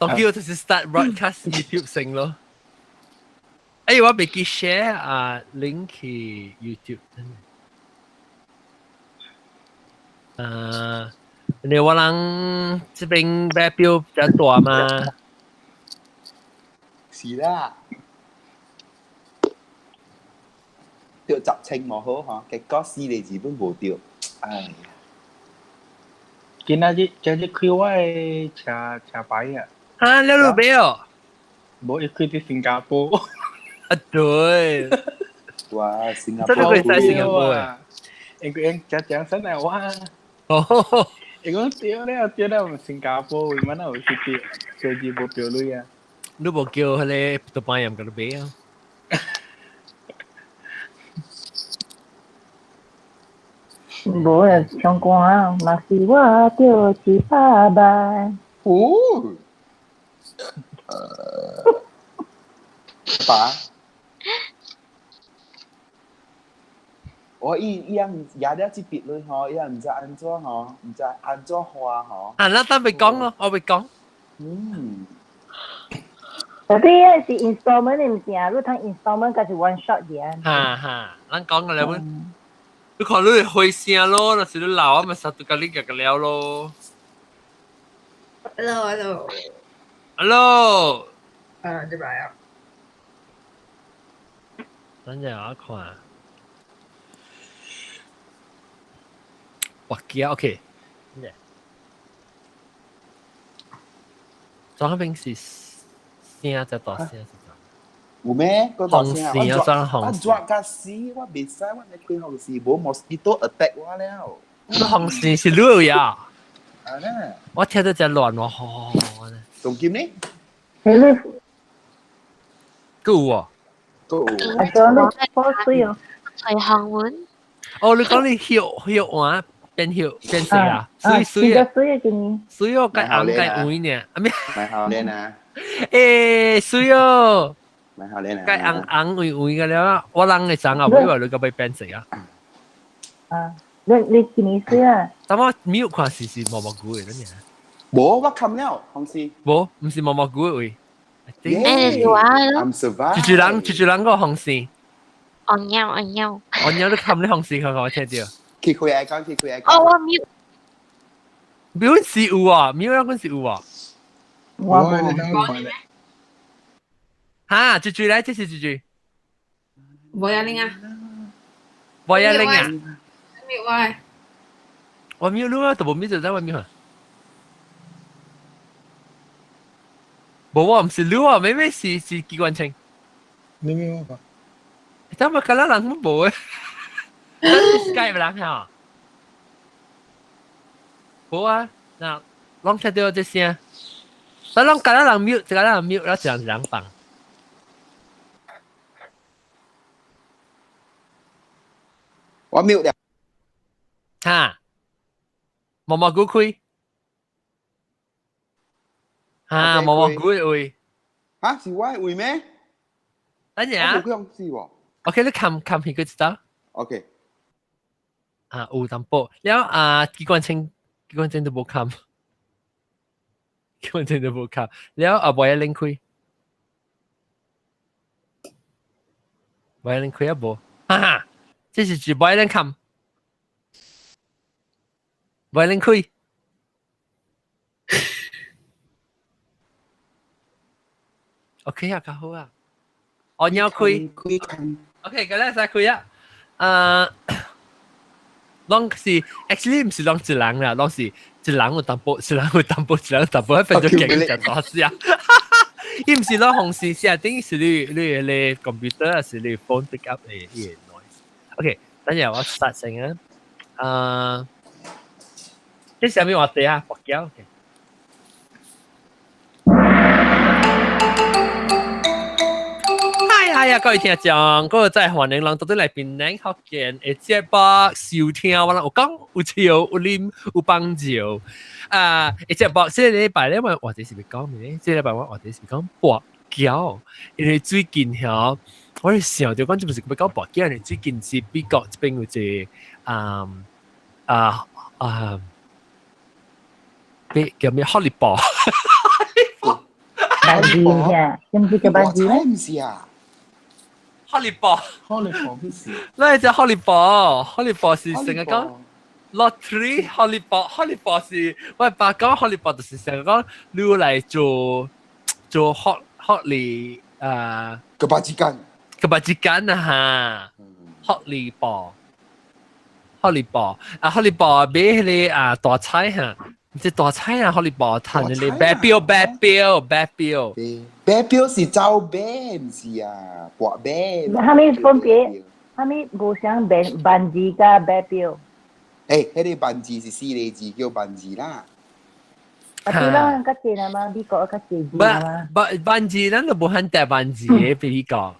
當叫就是 start broadcast YouTube 先咯。哎，我袂記 share 啊 link 去 YouTube。啊，你我人這邊買表比較大嘛？是啦。著十千無好吼，結果四個字本無著，唉。今仔日今日開我的車車牌啊！啊，了路買哦？無，伊開佇新加坡。啊對。哇，新加坡。真係佢在新加坡啊！因為真正身來我。哦。伊講對了對了，新加坡為乜有去對？手機無標鐳啊！你無叫彼個杜拜人共你買啊？無啊，唱歌啊，若是我著100萬。哦。爸。我伊伊樣壓了這筆鐳吼，伊也毋知按怎吼，毋知按怎花吼。啊，咱等袂講咯，我袂講。嗯。特別是 installment 的物件，你通 installment 還是 one shot 嘅。哈哈，咱講個了本。你看你會開聲咯，若是你老啊，咪實都共你夾個了咯。 Hello, hello. Hello。啊，對吧？等陣我看。我記啊，OK。裝邊是聲才大聲是怎？有咩？個大聲紅線啊，裝紅線。我抓甲死，我袂使，我咧開紅線，無 mosquito attack 我了。紅線是你呀？啊呢？我聽到真亂喎，吼！仲見呢？係你。夠喎。夠。啊，裝你破水哦。隨行門。哦，你講你葉葉碗變葉變色啊？水水啊！水啊，今年。水哦，該紅該黃呢？啊咩？蠻好練啊！欸，水哦！蠻好練啊！該紅紅黃黃個了，我人會長啊，我以為你個欲變色啊。啊，你今年水啊？但我沒有看是毛毛菇的，你。無，我看了，紅絲。無，毋是毛毛菇的位。欸，是我咯。 I'm survive。一一人一一人個紅線。按腰按腰。按腰你冚你紅線，看看我聽著。開開愛講，開開愛講。哦，我沒。表是有啊，秒那陣是有啊。我無。哈，這句來，這是這句。無呀拎啊。無呀拎啊。秒我。我秒你啊，都無秒就在我秒啊。無我毋是你啊，妹妹是機關槍。你秒我。但我敢若人無誒。Skype 人哈。無啊，那攏聽著這聲。但攏敢若人 mute，一個人 mute，然後一人一人放。我 mute 了。哈，毛毛菇開。哈，毛毛菇的位。哈，是我的位咩？等陣啊。我無控制喎。 OK，你冚冚起佢知道。 OK。啊，有淡薄。了啊，機關槍，機關槍都無冚。機關槍都無冚。了啊，無一拎開。無一拎開啊無。哈哈，這是指無一拎冚。無一拎開。OK 啊，較好啊。我要開。OK，咁咧使開啊。攏是 actually 毋是攏一人啦，攏是一人有淡薄，一人有淡薄，一人有淡薄，變做勁就大聲。伊毋是攏紅線聲，等於是你 computer 還是你 phone pick up 的伊個 noise。OK，等下我 start 先啊。啊，這啥物話題啊？跋筊。哎呀，各位聽眾，各位再歡迎人到底來檳城福建的節目收聽，我人有講有笑有啉有幫助。啊，節目這個禮拜咧，我話題是欲講咩？這個禮拜我話題是欲講跋筊，因為最近吼，我咧想著講這毋是欲講跋筊，因為最近是美國這邊有一個啊啊啊，咩叫咩荷里堡？班字啊，知唔知叫班字咧？唔是啊，哈利波，哈利波不是，那隻哈利波，哈利波是成日講 lottery，哈利波，哈利波是我爸講哈利波就是成日講你來做做學學利啊 kebajikan， kebajikan 啊嚇，學利波，學利波啊，哈利波買迄個啊大彩嚇。這大彩啊，哈利波趁你白標白標白標，白標是走馬，唔是啊，博馬。蝦米分別？蝦米無相白萬字佮白標？誒，彼個萬字是四個字，叫萬字啦。啊，對啦，較濟啦嘛，美國較濟字啦嘛。萬萬字，咱都無罕帶萬字的，比你講，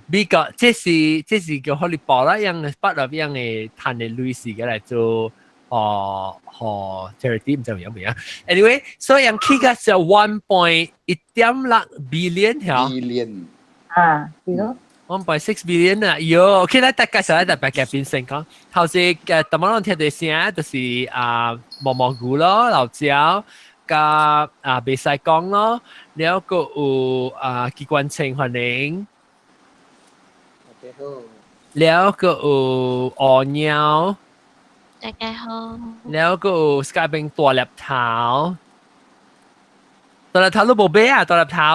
美國這是叫哈利波啦，樣筆入樣的趁的類似嘅來做。哦，哦，charity 唔知有冇啊？Anyway，所以人起個是 1.16 billion 嚇。 billion 啊，是咯。 1.6 billion 啊！喲，OK 啦，大家實在特別嘅變成講，頭先嘅頭先聽到聲就是啊毛毛菇咯，老椒加啊袂使講咯，了個有啊機關槍歡迎，了個有鴯鳥。大家好。แล้วก็สกายเป็นตัวเล็บเท้าตัวเล็บเท้า你無買啊？ตัวเล็บเท้า。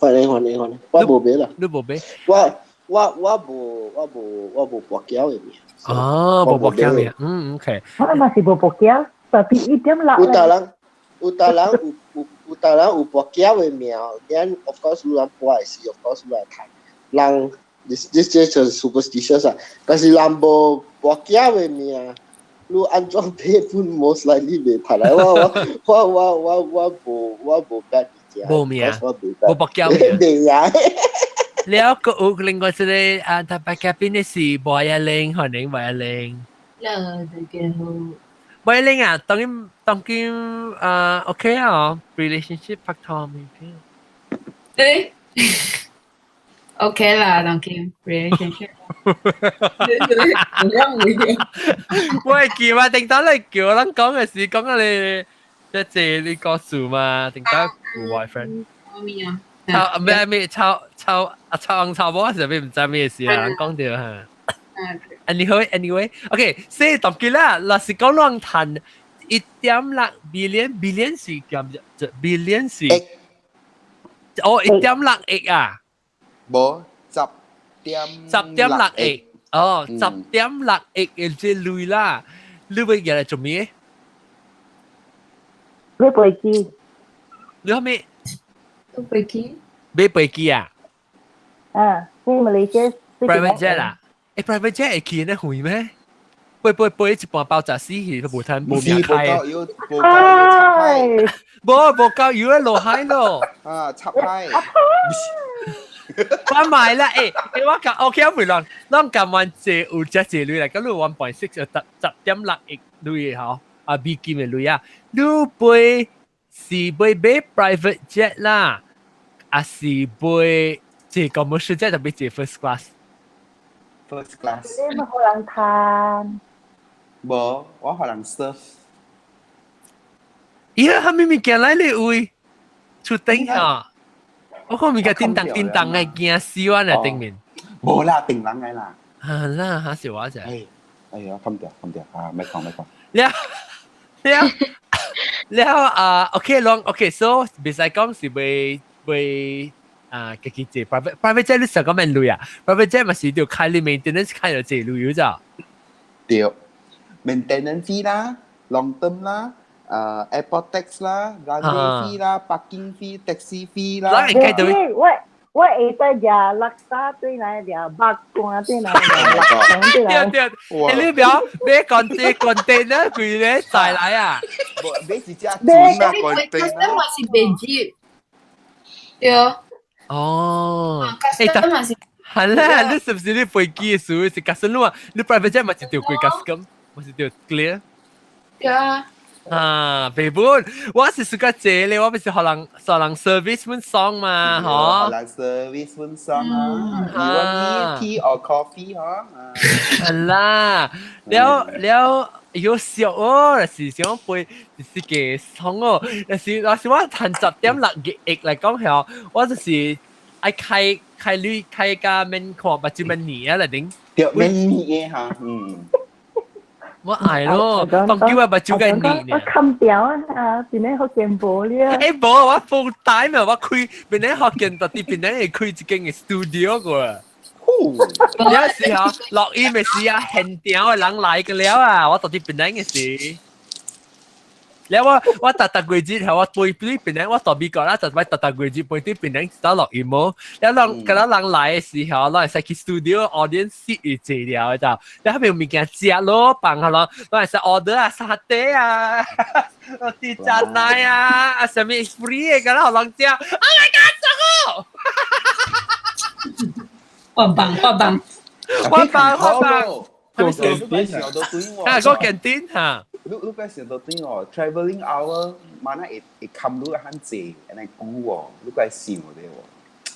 歡迎歡迎歡迎，我無買啦。你無買？我無跋筊的名。哦，無跋筊名，嗯，OK。我嘛是無跋筊，但係1.6。有逐人有跋筊的名，then of course 有人跋的時，of course 有人趁。人 this 就是 superstitious 啊，但是人無跋筊的名，你按怎買本 most likely 袂趁來。我無捌。無名，無跋筊名。袂啊。了個有另外一個啊，特別嘉賓的是無一玲，歡迎無一玲。了，大家好。無一玲啊，當今當今啊，OK 啊，relationship 拍拖未？誒，OK 啦，當今 relationship。我記嘛，頂當你叫我講嘅時，講啊你即係你個數嘛，頂當有 boyfriend。咩啊？抄咩咩抄抄啊抄紅抄某是咩唔知咩事啊？講到嚇。Anyway，anyway，OK，所以當今啦，若是講攏趁1.6 billion，billion 是咁就 billion 是，哦1.6億啊？無十點 10.6億，哦十點六億嘅這鐳啦，你會用來做咩？買飛機。你係咩？飛機？買飛機啊？啊，去馬來西亞。 private jet 啊？誒，private jet 會去呢遠咩？飛飛飛一半包十死去都無趁無命開。無夠插海。無無夠油啊落海咯。啊，插海。我買啦，誒，我講 OK 我袂亂，咱今晚借有只借鐳來，咁你 1.6 就10.6億鐳吼，啊美金的鐳啊，你飛是買買 private jet 啦，還是買坐 commercial jet 特別坐 first class？ First class。你嘛予人趁。無，我予人 serve。咦，啥物物件來你位出頂啊？我看物件叮當叮當的，驚死我啦頂面。無啦，定人的啦。啊啦，嚇死我啫！哎呀，冚掉冚掉啊！咪講咪講。了了了啊，OK，攏 OK，so 袂使講是袂袂啊，家己坐 private jet 你想講免鐳啊？private jet 嘛是著開你 maintenance 開著濟鐳咋？對，maintenance fee 啦，long term 啦。airport tax 啦，runway fee 啦，parking fee、taxi fee 啦。我會得食叻沙對來食肉乾對來食肉腸對來。對對，你不要買關這關電啊，規個再來啊！買一隻船啊，關電啊。嘛是飛機。對。哦。誒，但嘛是。係啦，你是不是你飛機的時候是假設你話你 private jet 嘛是著貴 custom，嘛是著 clear。對啊。啊，北本，我是暑假坐咧，我不是予人予人 service 本爽嘛，嗬。予人 service 本爽啊，you want tea or coffee 嗬？係啦，了了哎喲笑哦，是想背是個爽哦，但是我趁10.6億來講係，我就是愛開開鐳開甲免看，目睭免年啊嚟頂。對，免年嚇，嗯。我愛咯，當叫我目睭個年。我冚掉啊！邊咧福建無了。欸無，我 full time 啊！我開邊咧福建，特別邊咧會開一間嘅 studio 個。有時候落雨咪時啊，現場嘅人來個了啊！我到底邊咧嘅時。了我逐逐月節係我飛對檳城，我到美國啦，就擺逐逐月節飛對檳城走落雨無。了人，敢若人來的時候，攏會使去 studio audience seat 會坐了的就，了彼邊有物件食咯，放下咯，攏會使 order 啊，沙爹啊，啲炸奶啊，啊啥物 free 的，敢若予人食。Oh my god，這個！換棒換棒，換棒換棒。個健啊，個健電嚇。你個想到對哦，travelling hour 萬那會冚你較濟，按呢久哦，你個想對無？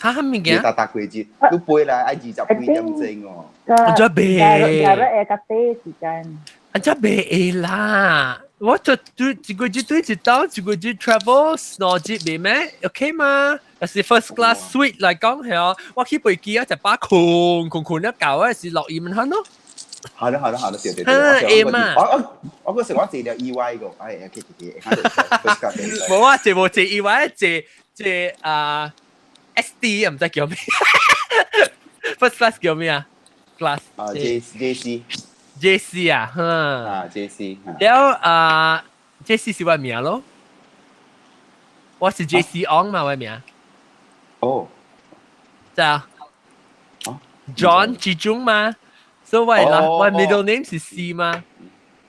嚇，啥物件？逐逐月節，你飛來愛20幾點鐘哦。按怎袂？日日較短時間。按怎袂會啦？我就對一個月對一刀，一個月 travel 2日袂咩？OK 嗎？但是 first class suite 來講係哦，我去飛機啊，一把困困困了夠啊，是落雨問看咯。好的好的好的，對對對。會嘛？我嗰時我坐了意外個，哎，OK OK OK。無啊，坐無坐意外，坐坐啊 SD 啊，毋知叫咩？First class 叫咩啊？Class 啊 J J C J C 啊，哼。啊 J C。了啊，J C 是我名咯。我是 J C Ong 嘛，我名。哦。就啊。John 志忠嘛。所以我啦，我 middle name 是 C 嘛，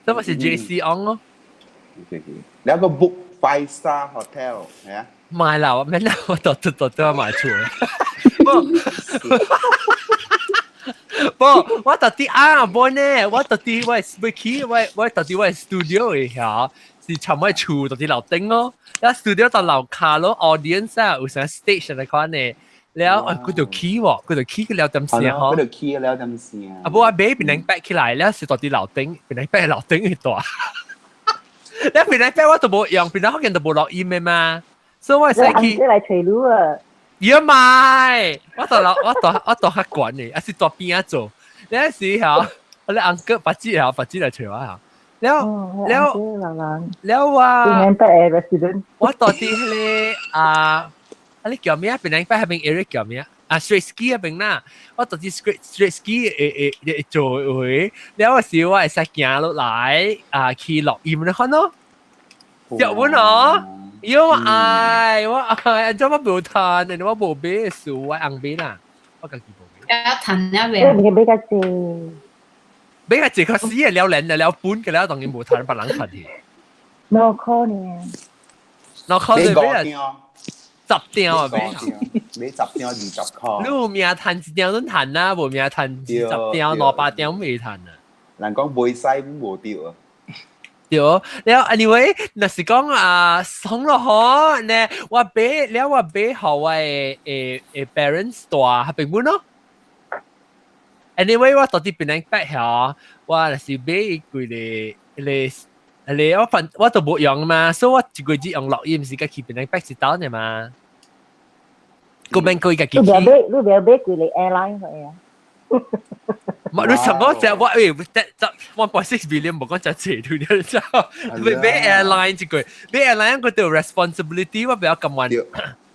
所以我是 J C Ong 咯。 OK OK，你有個 book five star hotel 係啊？買啦，我免啦，我都都都都買厝。不，不，我到底啊，無呢，我到底我係去，我到底我 studio 嘅嚇，是尋我厝到底樓頂咯，一 studio 到樓下咯，audience 啊，有啥 stage 嚟款呢？了，佢就起喎，佢就起佢了點聲嗬？佢就起了點聲。啊，不我買變成 back 起來了，是到底樓頂，變成 back 樓頂去大。你變成 back 我都無用，變成福建都無錄音的嘛，所以我會使去。你來揣路啊！要買，我到樓，我到較懸的，還是蹛邊仔做。你嗰時候，我咧 uncle 白紙啊，白紙來揣我嚇。了了了我。變成 back resident。我到底彼個啊。啊！你叫咩啊？檳城北彼邊 area 叫咩啊？啊，Straits Quay 彼邊啦。我到底 Straits Quay 會會會做會，了時我會使行落來啊，去錄音你看咯。日本哦，喲我愛我愛，按怎我無趁，我無買書，我紅買啦，我家己無買。要趁了未？你買較濟，買較濟較死嘅了連了本嘅了，當然無趁，別人趁去。2箍呢？2箍就買啊。10張啊，買10張20箍。你有命趁一張攏趁啦，無命趁20張200張未趁啊。人講袂使無對啊。對，了 anyway，若是講啊，爽咯嗬，呢我買了我買予我的 parents 住彼邊本咯。Anyway，我到底檳城北遐，我若是買幾個彼個，我反我都無用嘛，所以我一個月用錄音是甲去檳城北一刀爾嘛。個免過家己去。你不要買幾個 airline 去啊？唔，你上個隻我誒，得 1.6 billion 無講隻濟對了，之後買買 airline 這個，買 airline 個對 responsibility 我比較甘願，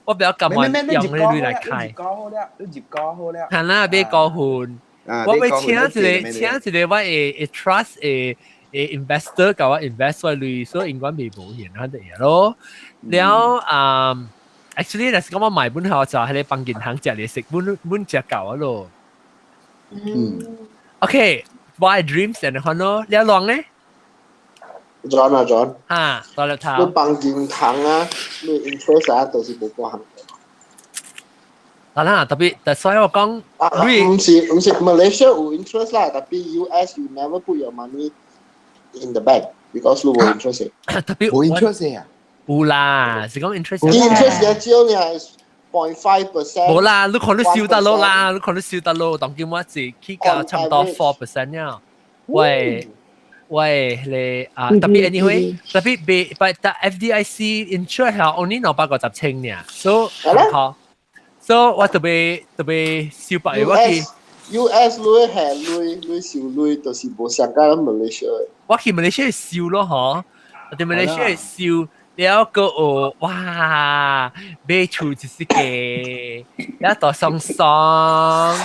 我比較甘願用呢類來開。入高好了，你入高好了。係啦，買高分。我欲請一個我會 trust 會 investor 共我 invest 我鐳，所以應該未保險肯定咯。了啊，actually 若是講我買本後就係你幫銀行食利息，本本食夠啊咯。嗯。OK，my dreams 係看咯，你講咧？John 啊 John。啊，到了頭。你幫銀行啊，你 interest 啊，都是無關係。啊啦，特別，但所以我講，啊，毋是 Malaysia 有 interest 啦，特別 US you never put your money in the bank because 你無 interest。特別無 interest 啊？有啦，是講 interest。 interest 也少呢，0.5%。無啦，你看你收得落啦，你看你收得落，當今我是起到差不多 4% 了。喂，喂，你啊，特別 anyway，特別被 but the FDIC insure 係 only 250千呢，so 好，so 我特別特別燒白我去 US 鐳係鐳鐳收鐳，就是無相干 Malaysia。我去 Malaysia 燒咯，嗬，我哋 Malaysia 燒。了個哦，哇！買厝就是個，了大爽爽。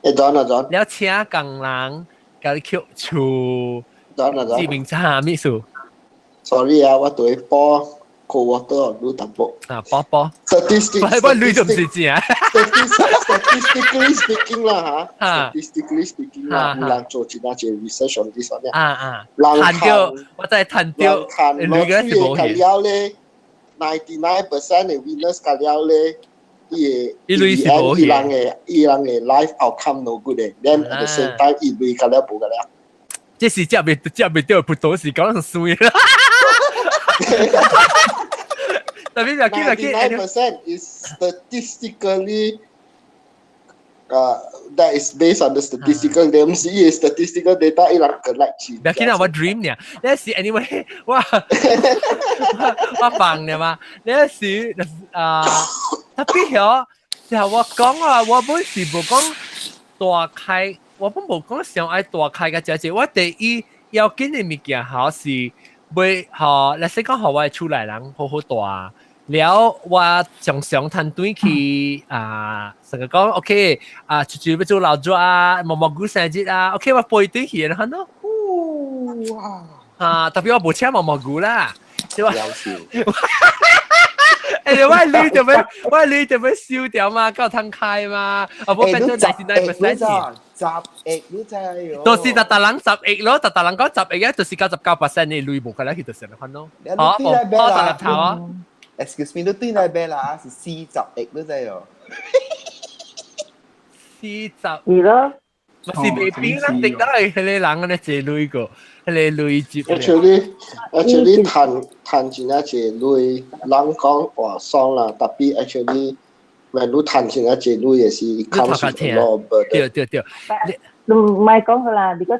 會裝啊裝。了請工人，共你捡厝。裝啊裝。知名啥物事？Sorry 啊，我對波 cold water 滷淡薄。啊，波波。 Statistics。我鐳就唔是正。 Statistically speaking 啦嚇。Statistically speaking 啦，有人做一大隻 research on this one。啊啊。人趁著，我真係趁著，鐳個是無去。了咧，99% 的 winners 甲了咧，伊伊鐳是無去。伊人的 life outcome no good 的，then at the same time 伊鐳甲了無甲了。這是食袂著葡萄是講酸啦。特別就見 99% is statistically that is based on the statistical data，唔是伊 statistical data，伊人 collect 去。不要緊啊，我 dream 呢。你是 anyway，我放呢嘛。你是啊，特別曉，就我講啊，我本是無講大開，我本無講想愛大開個只只。我第一要緊的物件吼是袂吼，你說講予我的厝內人好好蹛。了，我常常趁轉去啊，成個講 OK 啊，出去欲做老熱啊，毛毛菇生日啊，OK，我飛轉去然後咯。哇！啊，特別我無請毛毛菇啦，對吧？夭壽。欸，我鐳就欲收掉嘛，夠通開嘛，啊，無變做99% 10億你知喲。就是逐逐人10億咯，逐逐人講十億啊，就是99% 的鐳無可能去就是咁款咯。好，我十頭啊。 Excuse me，你對來買啦，是40億，你知喲？四十。是咯。嘛是袂比咱得到的彼個人按呢濟鐳個，彼個鐳接。 Actually，趁真正濟鐳，人講哇爽啦，tapi actually，when 你趁真正濟鐳的時，it comes with a lot of burden。對對對。唔係講佢啦，because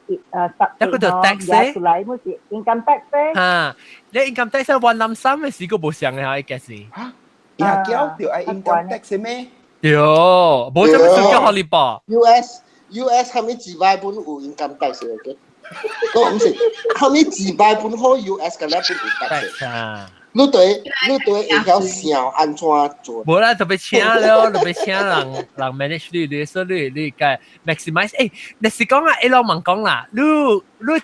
10一個就 tax 咧，出來冇是 income tax 咧。嚇，你 income tax 雲南省的時個無相的嚇，應該是。嚇，也叫著愛 income tax 咩？對，無啥物事叫予你報。 US 啥物幾擺本有 income tax 嘅？我唔是，啥物幾擺本好 US 嘅咧本有 tax。啊。你對會曉想按怎做？無啦，特別請了，特別請人 manage 你，你所以你該 maximize。欸，你是講啊，一路問講啦，你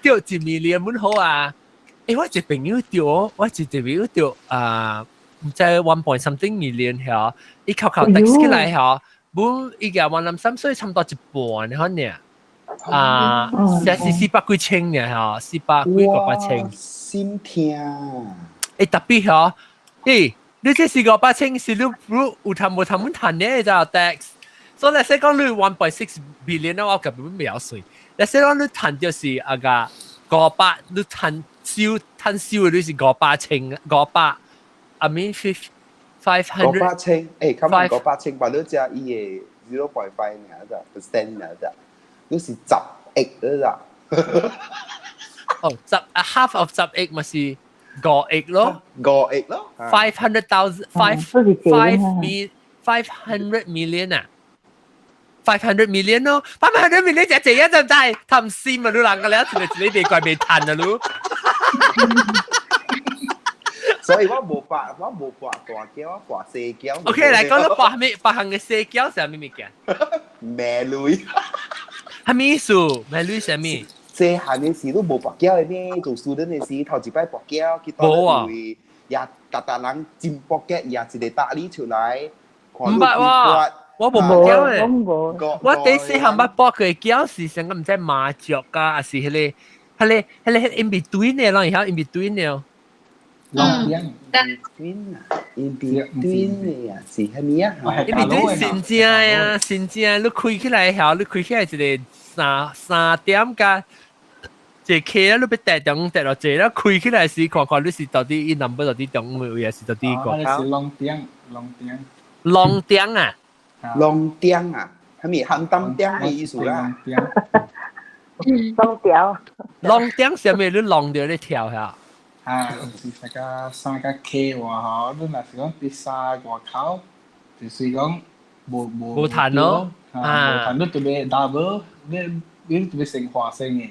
著1 million 本好啊？欸，我一個朋友著，我一個朋友著啊，毋知 one point something million 遐，伊扣扣 tax 起來遐，本伊個 one lump sum，所以差不多一半可能。啊，這是四百幾千爾吼，四百幾個百千。心痛。欸，特別吼，欸，你這四個百千是你有趁無趁本趁呢？就 tax，所以你說講你 1.6 billion 我根本袂曉算。你說講你趁就是啊個五百，你趁收趁收的你是五百千五百，I mean five hundred。五百千，欸，咁五百千，把你加伊的 0.5 爾咋 percent 爾咋，你是10億咋？哦，十啊 half of 十億咪是5億咯，五億咯，500,000 five five 500 million 啊，500 million 咯，500 million 就這一陣真係貪心啊！你人個了，一個一個袂怪袂趁啊！你。所以我無博，我無博大繳，我博細繳。 OK，來講你博啥物？博項嘅細繳是啥物物件？命鐳。啥物意思？命鐳啥物？細漢的時都無博繳的咩？做 student 的時，頭一擺博繳，去無啊！也逐逐人真博繳，也一個搭你出來。毋捌喎，我無博繳的。我第細漢捌博過繳是上個毋知麻雀啊，還是彼個、彼個、彼個 in between 的，攏會曉 in between 的。龍點 between 啊，in between 的啊，是啥物啊？in between 新正啊，新正，你開起來曉，你開起來一個三點加。一個 K 啊，你欲趯中趯落一個，開起來時看看你是到底伊 number 到底中的位，還是到底個？是龍點，龍點。龍點啊？龍點啊？啥物鹹淡點的意思啦？浪條。浪點上面你浪掉你跳下。啊，是大家三個 K 話嗬，你若是講佇三外口，就是講無無無趁咯，啊，無趁你特別 double，你你特別成花生嘅，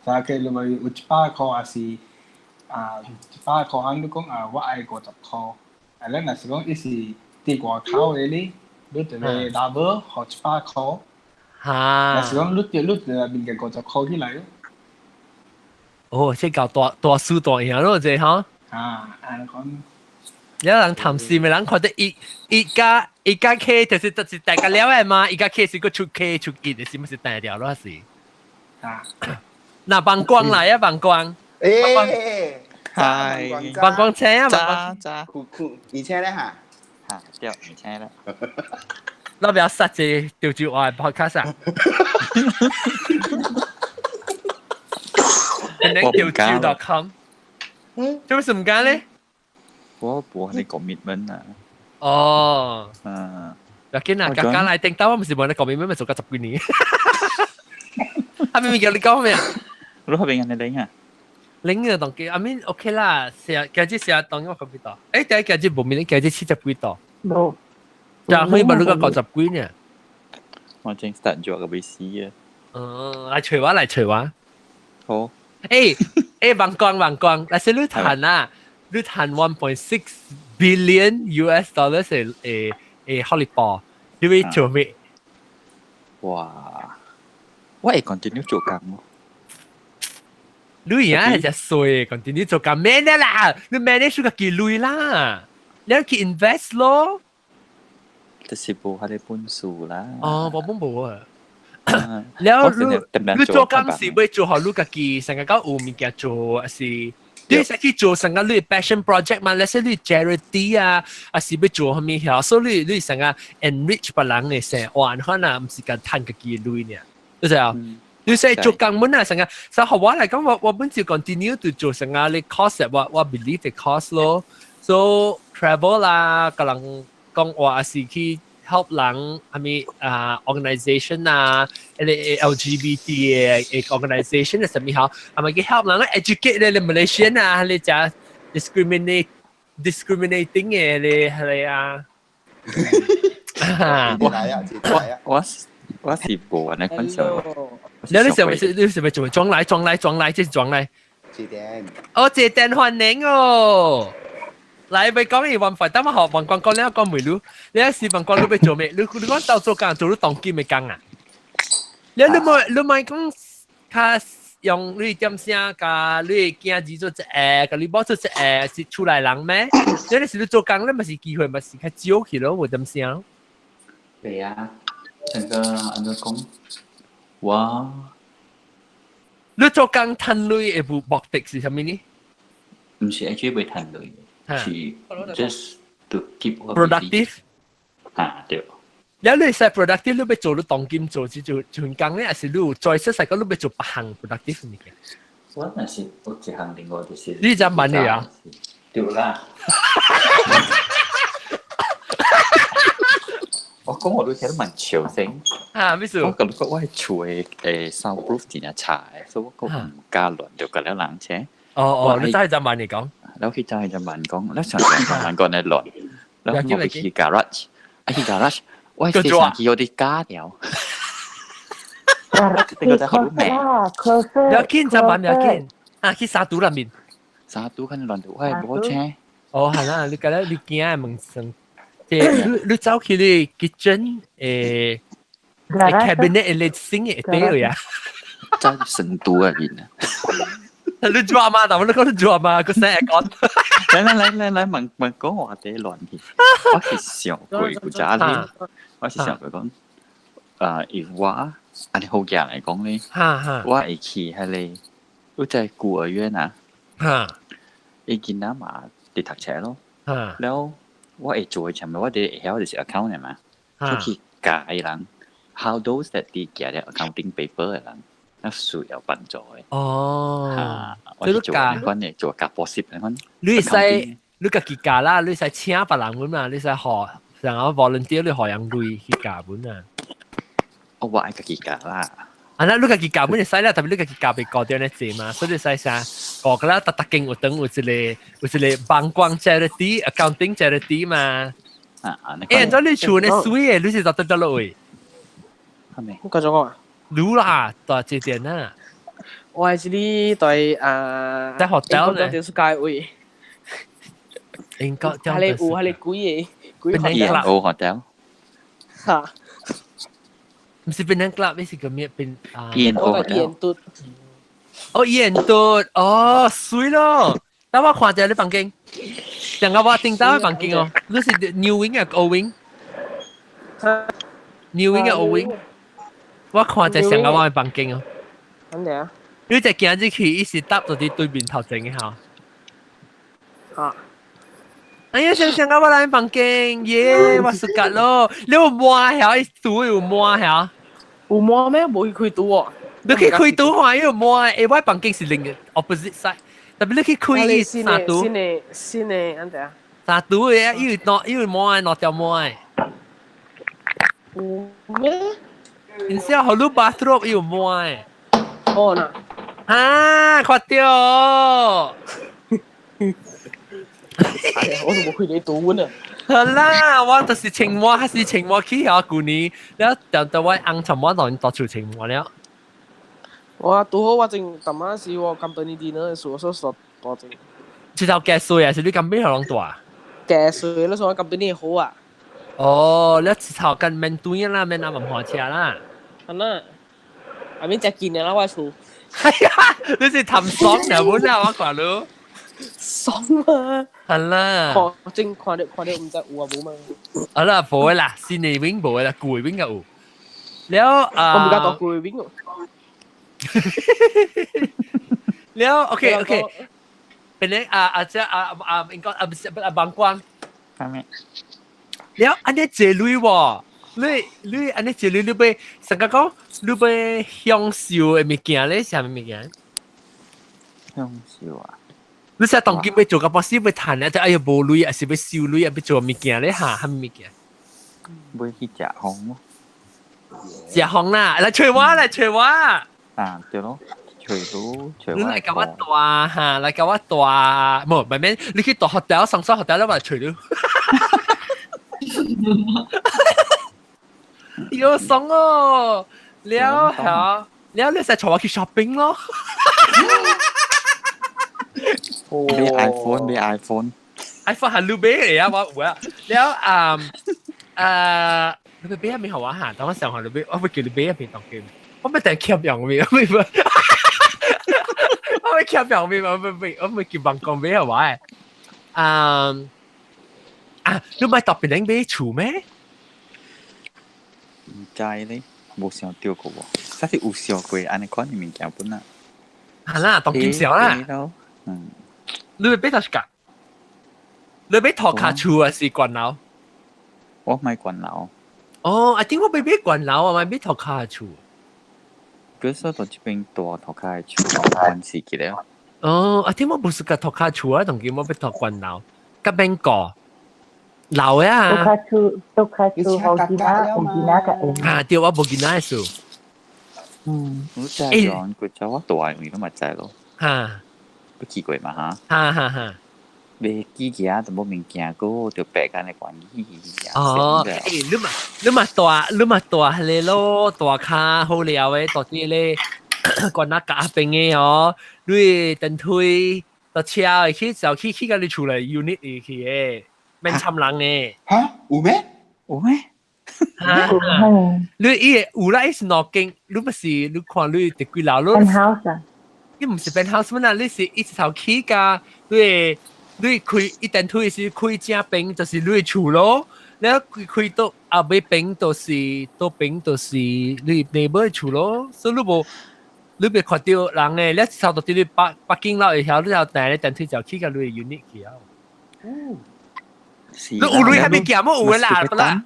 三個你咪有100箍還是啊100箍，按你講啊，我愛50箍，啊，你若是講伊是佇外口的咧，你特別 double 予100箍，若是講你著你著變個50箍起來咯。哦，這夠大大輸大贏咯，這吼。啊，按呢講。有人貪心的人看到一一家一家 K 就是大家了的嘛，一家 K 是個出 K 出結的，是毋是大條咯是？啊，嗱，放光來啊，放光。誒，係。放光車啊，放揸酷酷，而且咧嚇，嚇對，而且咧。那不要殺這潮州話 podcast 啊！你潮州 .com，做咩唔敢咧？我無你 commitment 啊。哦。嗯。要緊啊，剛剛來頂到我唔是無你 commitment，咪做咗十幾年。阿明明叫你講咩啊？你嗰邊人哋領啊？領啊，當機，阿明 OK 啦，成日今日成日當我幾多？誒，第一今日無明，今日70幾多？無。就可以把你個50幾呢？我正 start 做個 VC 啊。哦，來隨我，來隨我。好。誒誒，萬光萬光，嗱，是你賺啊，你賺 1.6 billion US dollars 誒誒誒，好利波，你會做咩？哇！我會 continue 做工咯。你而家係隻衰，continue 做工咩啦？你 manage 個幾鐳啦？你去 invest 咯。就是無彼個本事啦。哦，無本無啊。了你你做工是欲做予你家己，成個講有物件做，還是你會使去做成個你 passion project 嘛？例如你 charity 啊，還是欲做啥物曉？所以你你成個 enrich 別人的生活，可能毋是干趁家己的鐳爾。你知影？你使做工本啊，成個，所以我來講，我我本就 continue to 做成個你 cause 我我 believe 的 cause 咯。So travel 啦，共人講話還是去 help 人，啥物啊 organization 啊，彼个 LGBT 的 organization 的啥物好，啊嘛去 help 人 educate 咧 Malaysian 啊，彼個 discriminate discriminating 的咧彼個啊。我我我是無按呢款想。你你是咪你是咪做裝來裝來裝來，這是裝來？這點。哦，這點歡迎哦。來，欲講伊辦法，等我學問光講了講袂你，你是問光你欲做咩？你你講到做工做你當今的工啊？你你莫你莫講較用你點聲，共你囝兒做一個，共你某做一個，是厝內人咩？你你是你做工，你嘛是機會嘛是較少去咯，無點聲。對啊，成個按怎講？我你做工趁鐳的目的是啥物呢？毋是 actually 欲趁鐳。是 just to keep productive 啊對。了你使 productive，你欲做你當今做這做這份工咧，還是你有再說實講你欲做別項 productive 物件？我若是有一項另外就是你怎問你啊？對啦。我講我都聽得蠻笑聲。啊，咩事？我感覺我的厝的誒 soundproof 真正差的，所以我閣毋敢亂著共了人車。哦哦，你走去怎問你講？แล้ว去走去就問講，你上上上問講你亂，然後我去 garage，啊去 garage，我洗衫機有啲假掉。呢個真係好命。要緊就問要緊，啊去沙都那邊。沙都肯定亂到，我係冇車。哦，係啦，你覺得你驚問成，即係你你走去你 kitchen 誒 cabinet 你升嘅底呀？走成都啊，人啊！你做嘛？但我你講你做嘛？個聲講。來來來來來，問問講話題亂去。我是想過古早咧，我是想過講，啊，if 我按呢好鏡來講咧，我會去彼个，我在孤兒院啊，伊囡仔嘛佇讀冊咯，了我會做的啥物，我佇會曉就是 account 的嘛，出去教伊人，how those that 佇寄了 accounting paper 的人。那需要幫助的。哦，我是做按款的，做教補習按款。你會使你家己教啦，你會使請別人本嘛，你使學，然後 volunteer 你學人鐳去教本啊。哦，我愛家己教啦。啊，那你家己教本就使啦，特別你家己教袂過掉呢濟嘛，所以你使啥？個個啦，特特經有等有一個幫光 charity accounting charity 嘛。啊啊！欸，咁你厝呢水嘅，你是到得得落位？係咪？我繼續講啊。滷啦，大這點啊。我係你對啊。在 hotel 呢？電視街位。英國係你有係你鬼嘅鬼 hotel。有 hotel。嚇！唔是 Penang Club，你是個咩邊啊？ E&O hotel。哦，E&O，哦，水咯！等我看下你房間，上個我頂到房間哦，你是 New Wing 啊，Old Wing？New Wing 啊，Old Wing？我看下上個我嘅房間哦。肯定啊！你只行入去，伊是搭到佇對面頭前嘅吼。啊！哎呀，上上個我來房間，耶！我暑假咯，你有摸曉？伊拄有摸曉？有摸咩？無去開賭哦。你去開賭看，伊有摸。欸，我房間是另 opposite side，特別你去開伊三賭。新的新的，按怎？三賭的，伊有攞，伊有摸的，攞條摸的。有咩？然之後，好你 bathrobe 伊有摸的。哦嗱。啊，看到。哎呀，我都冇開你賭啊！好啦，我就是青蛙，還是青蛙去啊？舊年，了就到我翁尋我當到處青蛙了。我拄好我正淡仔時我 company dinner 數數數多正。這頭計稅啊，是你咁邊係攏大？計稅，你說我 company 好啊？哦，你一頭跟免對啦，免阿文華車啦。係啦，阿免食見啦，我厝。係啊，你是貪爽嘅本啊，我看你。爽嘛！係啦。看正看到看到唔知有啊無嘛？好啦，無啦，新的 wing 無啦，舊的 wing 有。了啊，我唔敢當舊的 wing 哦。了，OK OK，本來啊啊這啊啊應該啊不是啊幫光。係咩？了，按呢借鐳喎，你你按呢借鐳，你欲成個講，你欲享受的物件咧，啥物物件？享受啊！你成當今欲做個 boss 欲趁咧，就哎呀無鐳，還是欲收鐳，啊欲做物件咧嚇，啥物物件？欲去食風咯。食風啦，來揣我，來揣我。啊，對咯，揣你，揣我。你來共我蹛哈，來共我蹛，無，唔免，你去蹛 hotel，上上 hotel 我來揣你。喲，爽哦！了後，了你使帶我去 shopping 咯。買 iPhone，買 iPhone。 iPhone 係你買嘅啊，我有啊。了啊啊，你買咩好啊？嚇，等我想下你買，我會叫你買一邊當機。我咪等欠用面，我咪我咪欠用面，我咪我咪叫辦公買好啊。啊啊，你咪特別領買厝咩？唔知咧，無想到過喎。啥是有想過按呢款的物件本啊？係啦，當今少啦。嗯。你會買多少個？你買塗跤厝還是懸樓？我買懸樓。哦，I think 我欲買懸樓啊，欲買塗跤厝。佢說到這邊大塗跤厝，關係起了。哦，I think 我無是個塗跤厝啊，當今我欲塗懸樓，佮免顧老啊。塗跤厝，塗跤厝，好見啊，有見啊個。啊，對，我無見那事。嗯。我知講，佢就我大位都嘛知咯。哈。不奇怪嘛哈。哈哈哈。袂記行就無物件，閣就白間的關係。哦，欸，你嘛你嘛蹛你嘛蹛彼个咯，蹛跤好料的，蹛這个關那夾邊的哦，你電梯搭車會去就去去到你厝內 unit 入去的，免參人的。哈？有咩？有咩？哈？你伊有啦，伊是兩間，你不是你看你佇幾樓？ Penthouse 啊？你毋是 penthouse 嘛？你是一頭起價，你。你開一電梯是開正邊，就是你的厝咯。你開開到後尾邊，就是倒邊，就是你 neighbor 的厝咯。所以你無，你袂看到人的，你差不多佇你北北京樓會曉，你就訂咧電梯就去到你的 unit 去啊。是。你有鐳還沒行麼？有的啦，不啦。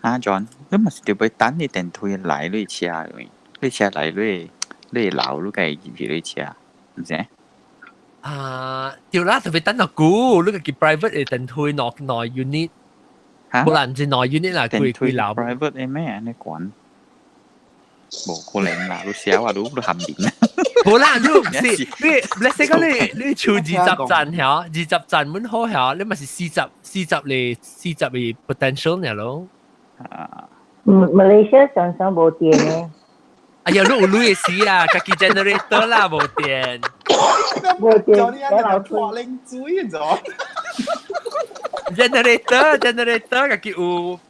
啊，John，你嘛是著欲等你電梯來你車，你車來你你樓你家入去你車，毋是？啊，對啦，特別等到久，你家己 private 的電梯兩兩 unit，無啦，毋是兩 unit 啦，規規樓。 private 的咩？按呢管？無可能啦，你寫話你含面啊！無啦，你唔是你，你說講你厝20層曉，20層滿好曉，你咪是40咧，40嘅 potential 呢咯。啊，馬來西亞常常無電嘅。哎呀，你有鐳嘅事啦，家己 generator 啦，無電。無電，叫你按那個泼冷水咗。 generator 家己有。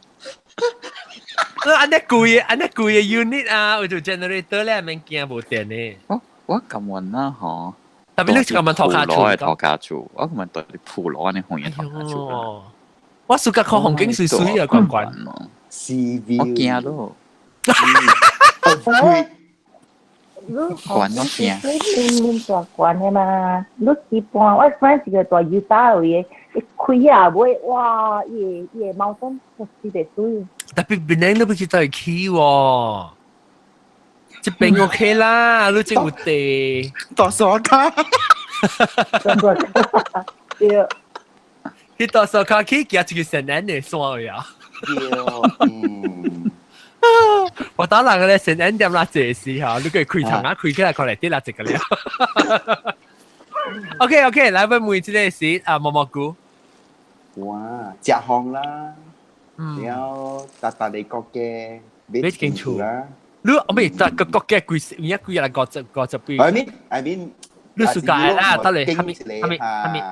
按呢貴按呢貴嘅 unit 啊，有做 generator 咧，免驚無電嘅。我咁問啦，嗬。特別你咁問托卡厝，托卡厝，我咁問對你鋪攞你紅葉托卡厝。我暑假看風景水水啊，關關。我驚咯。你關我驚。你你大關的嘛？你一般我 friend 一個大油大位的，伊開啊尾，哇！伊個貓燈特別水。特別檳城你不知道會起喎，這邊 OK 啦，你這有地。大沙卡。對。去大沙卡去行一個神恩的山呀。對，嗯。我打人個咧神恩點啦這時候，你可以開窗啊，開起來看來啲啦這個了。OK OK，來問每這個是啊毛毛菇。哇，食風啦，然後達達你國家買間厝啦。你我咪達個國家幾而家幾日50五十幾 I mean，你暑假啦，得嚟，係咪係咪係咪？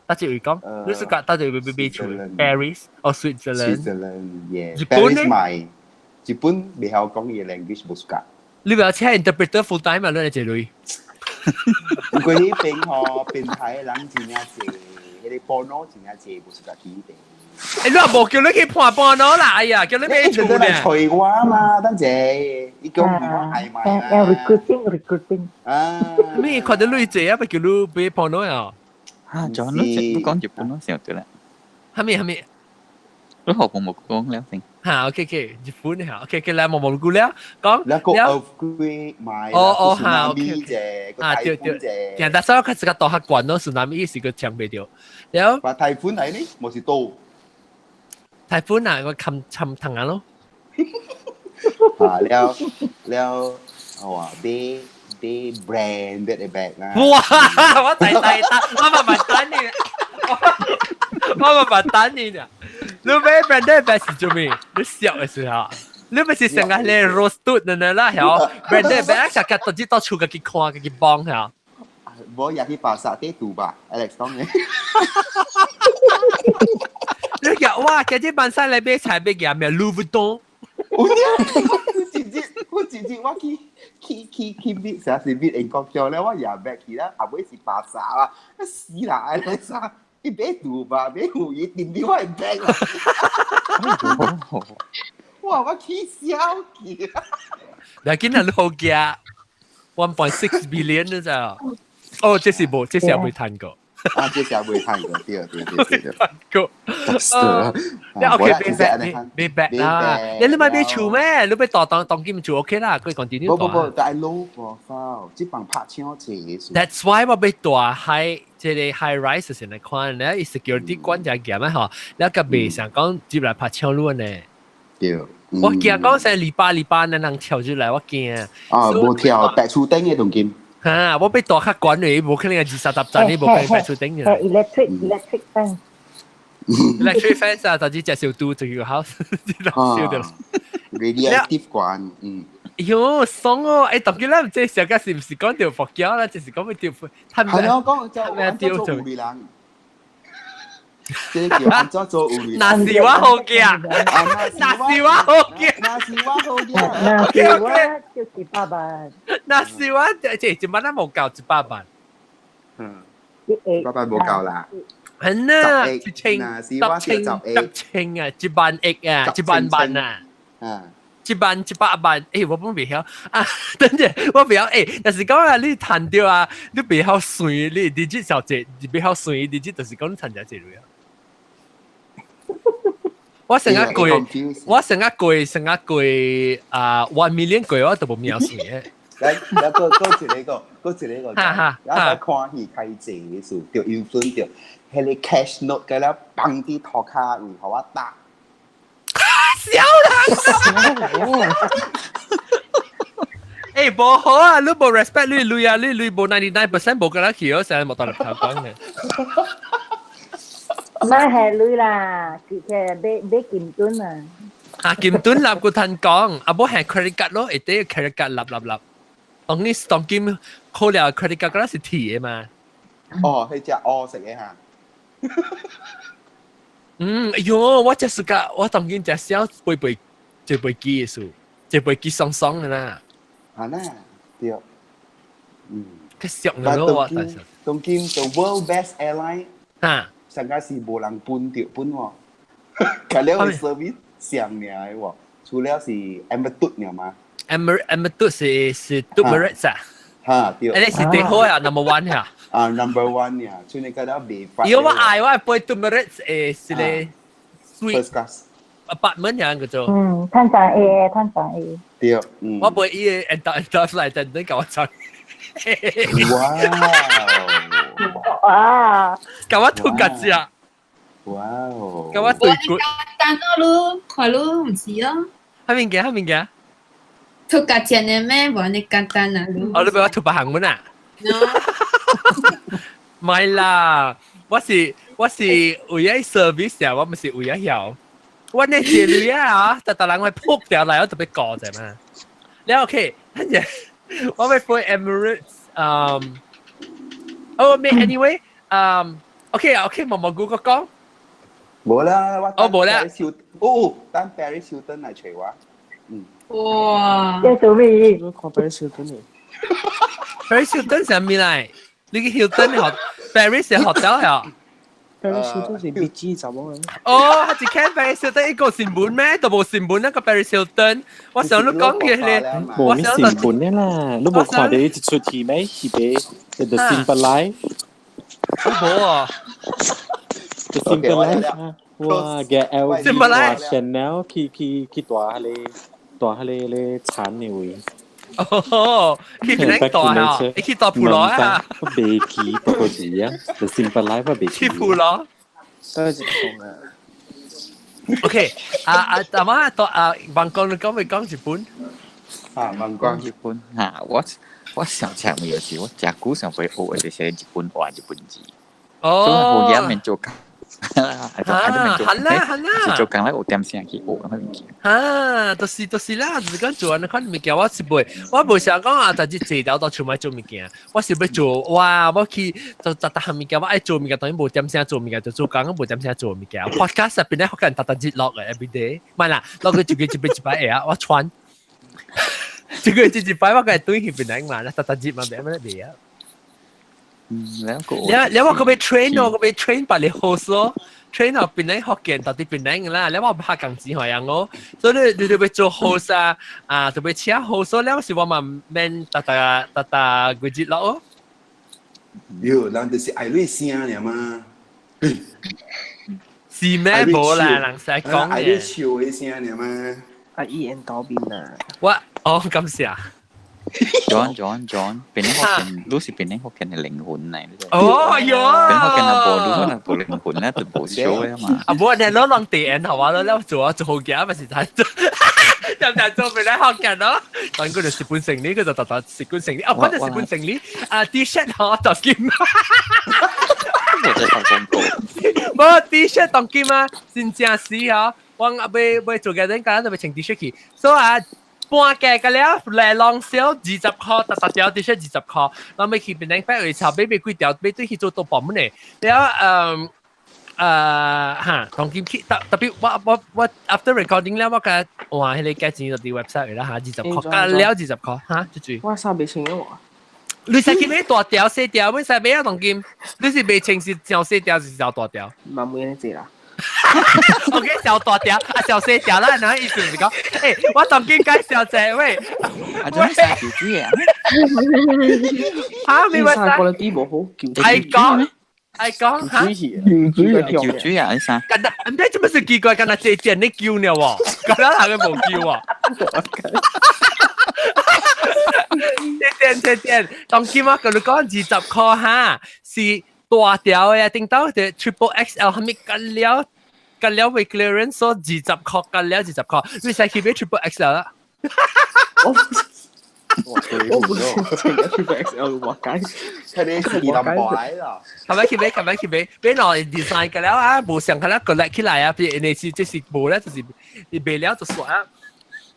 得只會講，你暑假得就會買厝，Paris 或 Switzerland。 Switzerland，yeah。日本呢？買日本未曉講伊 language 無暑假。你不要請 interpreter full time 啊？你嚟這類。因為彼邊吼變態人真正濟，彼個波諾真正濟，無暑假去彼邊。欸，你話無叫你去盤波諾啦，哎呀，叫你買厝呢？來揣我嘛，等者，伊叫我愛買啦。 recruiting recruiting。啊！咩看到女濟啊？咪叫你買波諾啊？啊，仲有你講日本咯，成對啦。係咪係咪？你學冇講了先。嚇，OK OK，日本嚇，OK OK，來毛毛菇了，講了個 earthquake 買哦哦嚇，OK 啫，啊對對，其實所以佢自己到較慣咯，tsunami 是個搶袂到，了。話台風嚟呢，冇是多。台風啊，我冚冚藤啊咯。啊了了，哇，買買 branded 的 bag 啦。哇！我大大單，我慢慢等你，我慢慢等你啊。你買 branded bag 是做咩？你笑的時候，你咪是成日咧 roast 的啦，曉 branded bag 成日到只到厝家己看，家己幫曉。無也去巴剎底賭吧，Alex 講嘅。你講哇，今日晚上來買菜買件咩 Louis Vuitton。有影，我真真我去去去去買，啥是買英國橋咧，我也買去啦，後尾是巴剎啦，死啦，Alex 啊！伊買賭吧，買有伊訂啲我的 bag 啦。哇！我起笑去。嗱，今日你好驚，1.6 billion 咋？哦，這是無，這是未談過。啊，這是未談過，對對對對。過。你 OK，買 bag 買 bag 啦。你買買厝咩？你買當當當金厝 OK 啦，佢講點不不不，但係 low profile，這幫拍槍濟。 That's why 我欲住 high 這個 high rise 先來看，你 security 管真嚴啊吼，你個袂想講入來拍槍路呢。對。我驚講成禮拜禮拜，人人跳入來，我驚。啊，無跳，白厝頂嘅當金。嚇！我欲住較懸的，無可能20、30層，你無可能白厝頂嘅。 electric fence。 electric fence 啊，就只隻小嘟就叫 house，燒掉。 radioactive 關，嗯。喲，爽哦！欸，當今咱這小個是毋是講著佛教啦？就是講欲著，係咯，講就咩丟做有人。這個叫按怎做有人？若是我好驚，若是我好驚，若是我好驚，若是我就100萬。若是我這一萬咱無夠100萬。嗯，100萬無夠啦。係啊，一千、十千、十千啊，1萬億啊，1萬萬啊。啊。一萬100萬，欸，我本袂曉啊！等陣我袂曉，欸，但是講啊，你趁著啊，你袂曉算，你 digit 小姐，你袂曉算，digit 就是講你趁誠濟鐳啊。我成日過，我成日過，成日過啊，1 million 過我都無秒算嘅。來，來，閣閣一個，閣一個，哈哈，我看戲開濟的時，著 influence 著，彼個 cash note 佮了放佇塗跤位，予我打。笑人！欸，無好啊！你無 respect 你鐳啊，你鐳無 99% 無個啦去，我成日無當立頭講嘅。唔係鐳啦，佢係買買金盾啊。啊，金盾立個趁講，啊無係 credit card 咯，會得 credit card 立立立。當你當金扣了 credit card 嗰是鐵的嘛。哦，係隻烏色嘅嚇。嗯，哎喲，我這是個，我當今隻小背背坐飛機的事，坐飛機爽爽的啦。啊那，對。嗯。佢熟了咯，我但是。當今 the world best airline 嚇，上個是無人分著分喎，佢了個 service 上爾的喎，除了是 Emirates 爾嘛。 Emirates 是 Emirates 啊。嚇，對。誒，你是最好啊，number one 呀。啊，number one 呀，所以你覺得未發。如果我愛我係飛 Emirates 誒是咧 first class apartment 樣叫做。嗯，攤上 A，攤上 A。對，嗯。我飛伊個 enter enter flight 等等甲我唱。哇！哇！甲我吐甲只。哇哦！甲我對骨。單咯，你看你唔是咯？蝦物件？蝦物件？吐甲錢的咩？無按呢簡單啊！哦，你俾我吐別行門啊？唔係啦，我是為咗 service 啊，我唔是為咗曉。我那借鐳啊，特特人會撲掉來，我特別過啫嘛。你 OK，跟住我會飛 Emirates，嗯，哦咩？Anyway，嗯，OK 啊，OK，毛毛菇個講。無啦，我哦無啦，哦，等 Paris Hilton 來找我。嗯。哇！這做咩？我看 Paris Hilton 呢？Paris Hilton 啥物來？你個 Hilton 學 Paris 學到呀？ Paris Hilton 是 B G 查某嘅。哦，一看 Paris Hilton 一個新聞咩？都無新聞那個 Paris Hilton，我想你講嘅咧，無咩新聞嘅啦，你無看到一出戲咩？是個 The Simple Life。無啊。 The Simple Life 哇，嘅 LV 哇 Chanel 去去去大迄個大迄個咧產嘅位。哦，去邊度啊？你去大埔羅啊？我未記不過是啊，The Simple Life 我未記。去埔羅。都係一個啊。 OK，啊啊，阿媽到啊，王光你講未講日本？啊，王光日本嚇，我上次咪有時我食久上會學的就是日本話、日本字。哦。所以好嘢免做工。啊，好啦好啦，做工咧有點聲去學咁物件。啊，就是啦，就是講做按呢款物件，我是袂，我無想講啊，但是坐條到厝買做物件，我是欲做，哇，我去做逐逐項物件，我愛做物件，當然無點聲做物件，就做工無點聲做物件。Podcast 入邊咧，可能逐逐日錄嘅 every day，唔係啦，錄佢一個一擺一擺下，我傳，一個一擺我個對去邊嚟嘛，逐逐日嘛，袂咩袂啊。嗯，兩個。你我個欲 train 哦，個欲 train 別你 host 咯，train 後邊咧學見到底邊咧啦，你我拍工錢學樣哦，所以你你欲做 host 啊，啊，特別請 host，你是我嘛免逐逐逐逐幾日落哦。喲，人就是愛你聲爾嘛。是咩？無啦，人使講愛你笑的聲爾嘛。啊，伊緣投面啊。我哦，感謝。 John John John，檳城福建，你是檳城福建的靈魂嚟。哦喲，檳城福建啊，無你可能無靈魂咧，就無笑的嘛。啊，無你攞人地緣係嘛？你做啊做好嘅，咪是睇做，就就做檳城福建咯。但佢就蝕本成呢，佢就特特蝕本成呢。啊，嗰陣蝕本成呢，啊 T-shirt 嗬就兼。我在拍廣告。無 T-shirt 當兼啊，真正是啊，我啊欲欲做嘅陣間就欲穿 T-shirt 去，所以啊。半價個了，來浪銷20塊，逐逐條 T-shirt 20塊，然後欲去檳城百位炒買買幾條，買對去做多部門的，了嗯嚇，當今去特特別我 after recording 了，我甲換彼個價錢就佇 website 啦嚇，20塊，加了20塊嚇，就住。我衫袂穿啊我。你使去買大條細條，買使買啊當今，你是袂穿是上細條是上大條？嘛袂呢濟啦。 OK，小大條啊，小細條啦，然後意思是講，欸，我當今介紹者喂，啊，做咩衫橋水啊？嚇，沒話衫 quality 無好，愛講愛講嚇，橋水啊，你衫？敢若毋知做乜事奇怪，敢若這件你叫呢喎，敢若人個無叫喎。這件這件，當今我共你講20塊哈，是大條的，頂到的 triple XL 係咪緊了？緊了為 clearance 所20塊，緊了20塊，你使去買 triple XL 啦。我唔是穿個 triple XL 活該。佢哋是南擺啦。係咪去買？係咪去買？買落 design 個了啊，無上個了 collect 起來啊，譬如你是這是無咧，就是你賣了就算啊。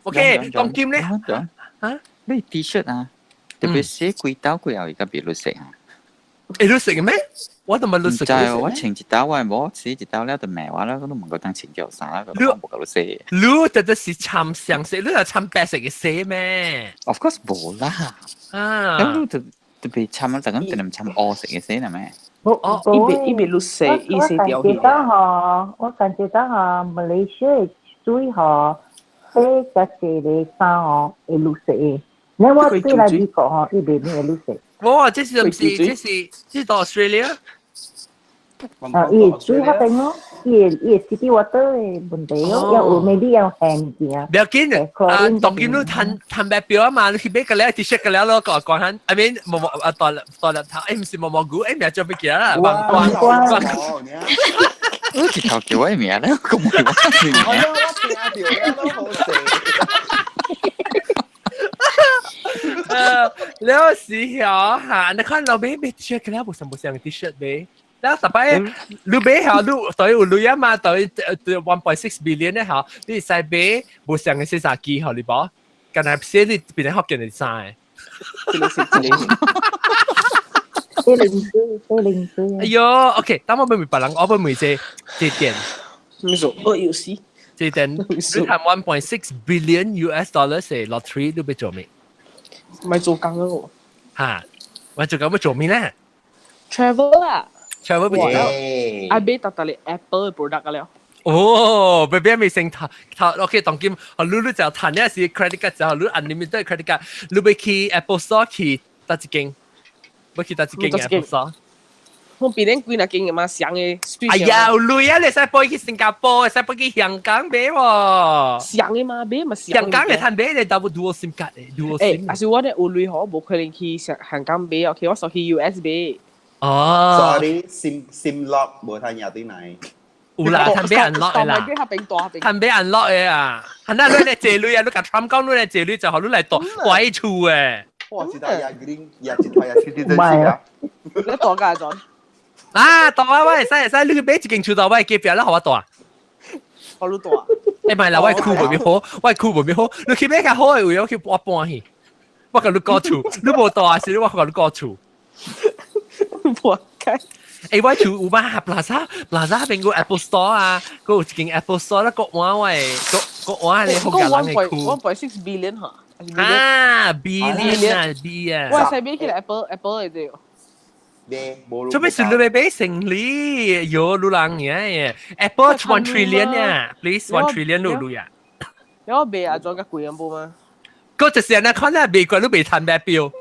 OK，當今咧嚇，你 T-shirt 啊，特別寫幾刀幾後而家別你食啊？會你食咩？我都冇你食。唔知我穿一刀我冇洗一刀了就賣我啦，我都唔夠當穿條衫啦，我冇夠你洗。你特別是參上色，你係參白色嘅色咩？Of course 冇啦。啊！咁你特特別參啊，就咁就唔參烏色嘅色係咪？哦，伊別伊別你洗，伊洗掉去。我感覺到吼，我感覺到吼，馬來西亞水吼，洗較濟個衫吼會綠色的。你我對來美國吼，伊袂變會綠色。哇！這是唔是？這是這是到 Australia？啊，伊水較邊咯，伊伊 city water 的問題咯，要有 maybe 要限件。不要緊啊！當今你趁趁白表啊嘛，你去買個了 T-shirt 個了咯，講講下，I mean 毛毛啊，大粒大粒頭，誒唔是毛毛菇，誒名叫咩叫啦？王冠王冠。你一頭叫我名咧，咁唔係我我聽到了都好食。了時候嚇，你看老買買 T-shirt 個了，無上無上 T-shirt 買。แล้วต่อไป你買下你對有鐳啊嘛，對對 1.6 billion 咧嚇，你使買無上嘅洗衫機予你無？干焦寫你變成福建的衫。四零四四零四。哎喲，OK，等我問別人，我問問這這點。咩數？二有四。這點你賺 1.6 billion US dollars 嘅 lottery 你欲做咩？咪做工咯。嚇！我做工欲做咩咧？Travel 啦。 Travel 不知道。愛買逐逐個 Apple 嘅 product 了。哦，別別未成頭頭，OK，當今，你你就趁呢時 credit card 就你 unlimited credit card，你欲去 Apple Store 去佗一間？欲去佗一間 Apple Store？我邊頂幾若間嘅嘛，上嘅。哎呀，有鐳啊！你使飛去新加坡，使飛去香港買喎。上嘅嘛，買嘛香港嘅趁買你double dual SIM 卡嘅 dual SIM。誒，還是我咧有鐳嗬，無可能去香港買，OK，我煞去 US 買。哦。 Sorry，SIM SIM lock 無通贏對來。有啦，趁買 unlock 嘅啦。趁買 unlock 嘅啊！係那你來借鐳啊！你共 Trump 講你來借鐳就予你來住佇厝誒。哇！一台也 green，也一台也 citizenship 啊！你住家陣？啊，住啊！我會使會使，你去買一間厝到我隔壁啦，予我住。予你住。欸，唔係啦，我區無咪好，我區無咪好，你去買較好的位，我去我搬去。我共你顧厝，你無住啊？是我共你顧厝。我開。欸，我厝有嘛？Plaza Plaza 邊個 Apple Store 啊？閣有一間 Apple Store 啦，閣換我的，閣閣換個福建人的區。 1.6 billion 嚇。啊，billion 啊，B 啊。我使買起來 Apple Apple 的這個。做咩事你欲買生理？喲，路人嘅 Apple 1 trillion 呀，please 1 trillion 路路呀。有我買啊，裝較貴一無嗎？嗰就是人看咧，美國都未趁咩標。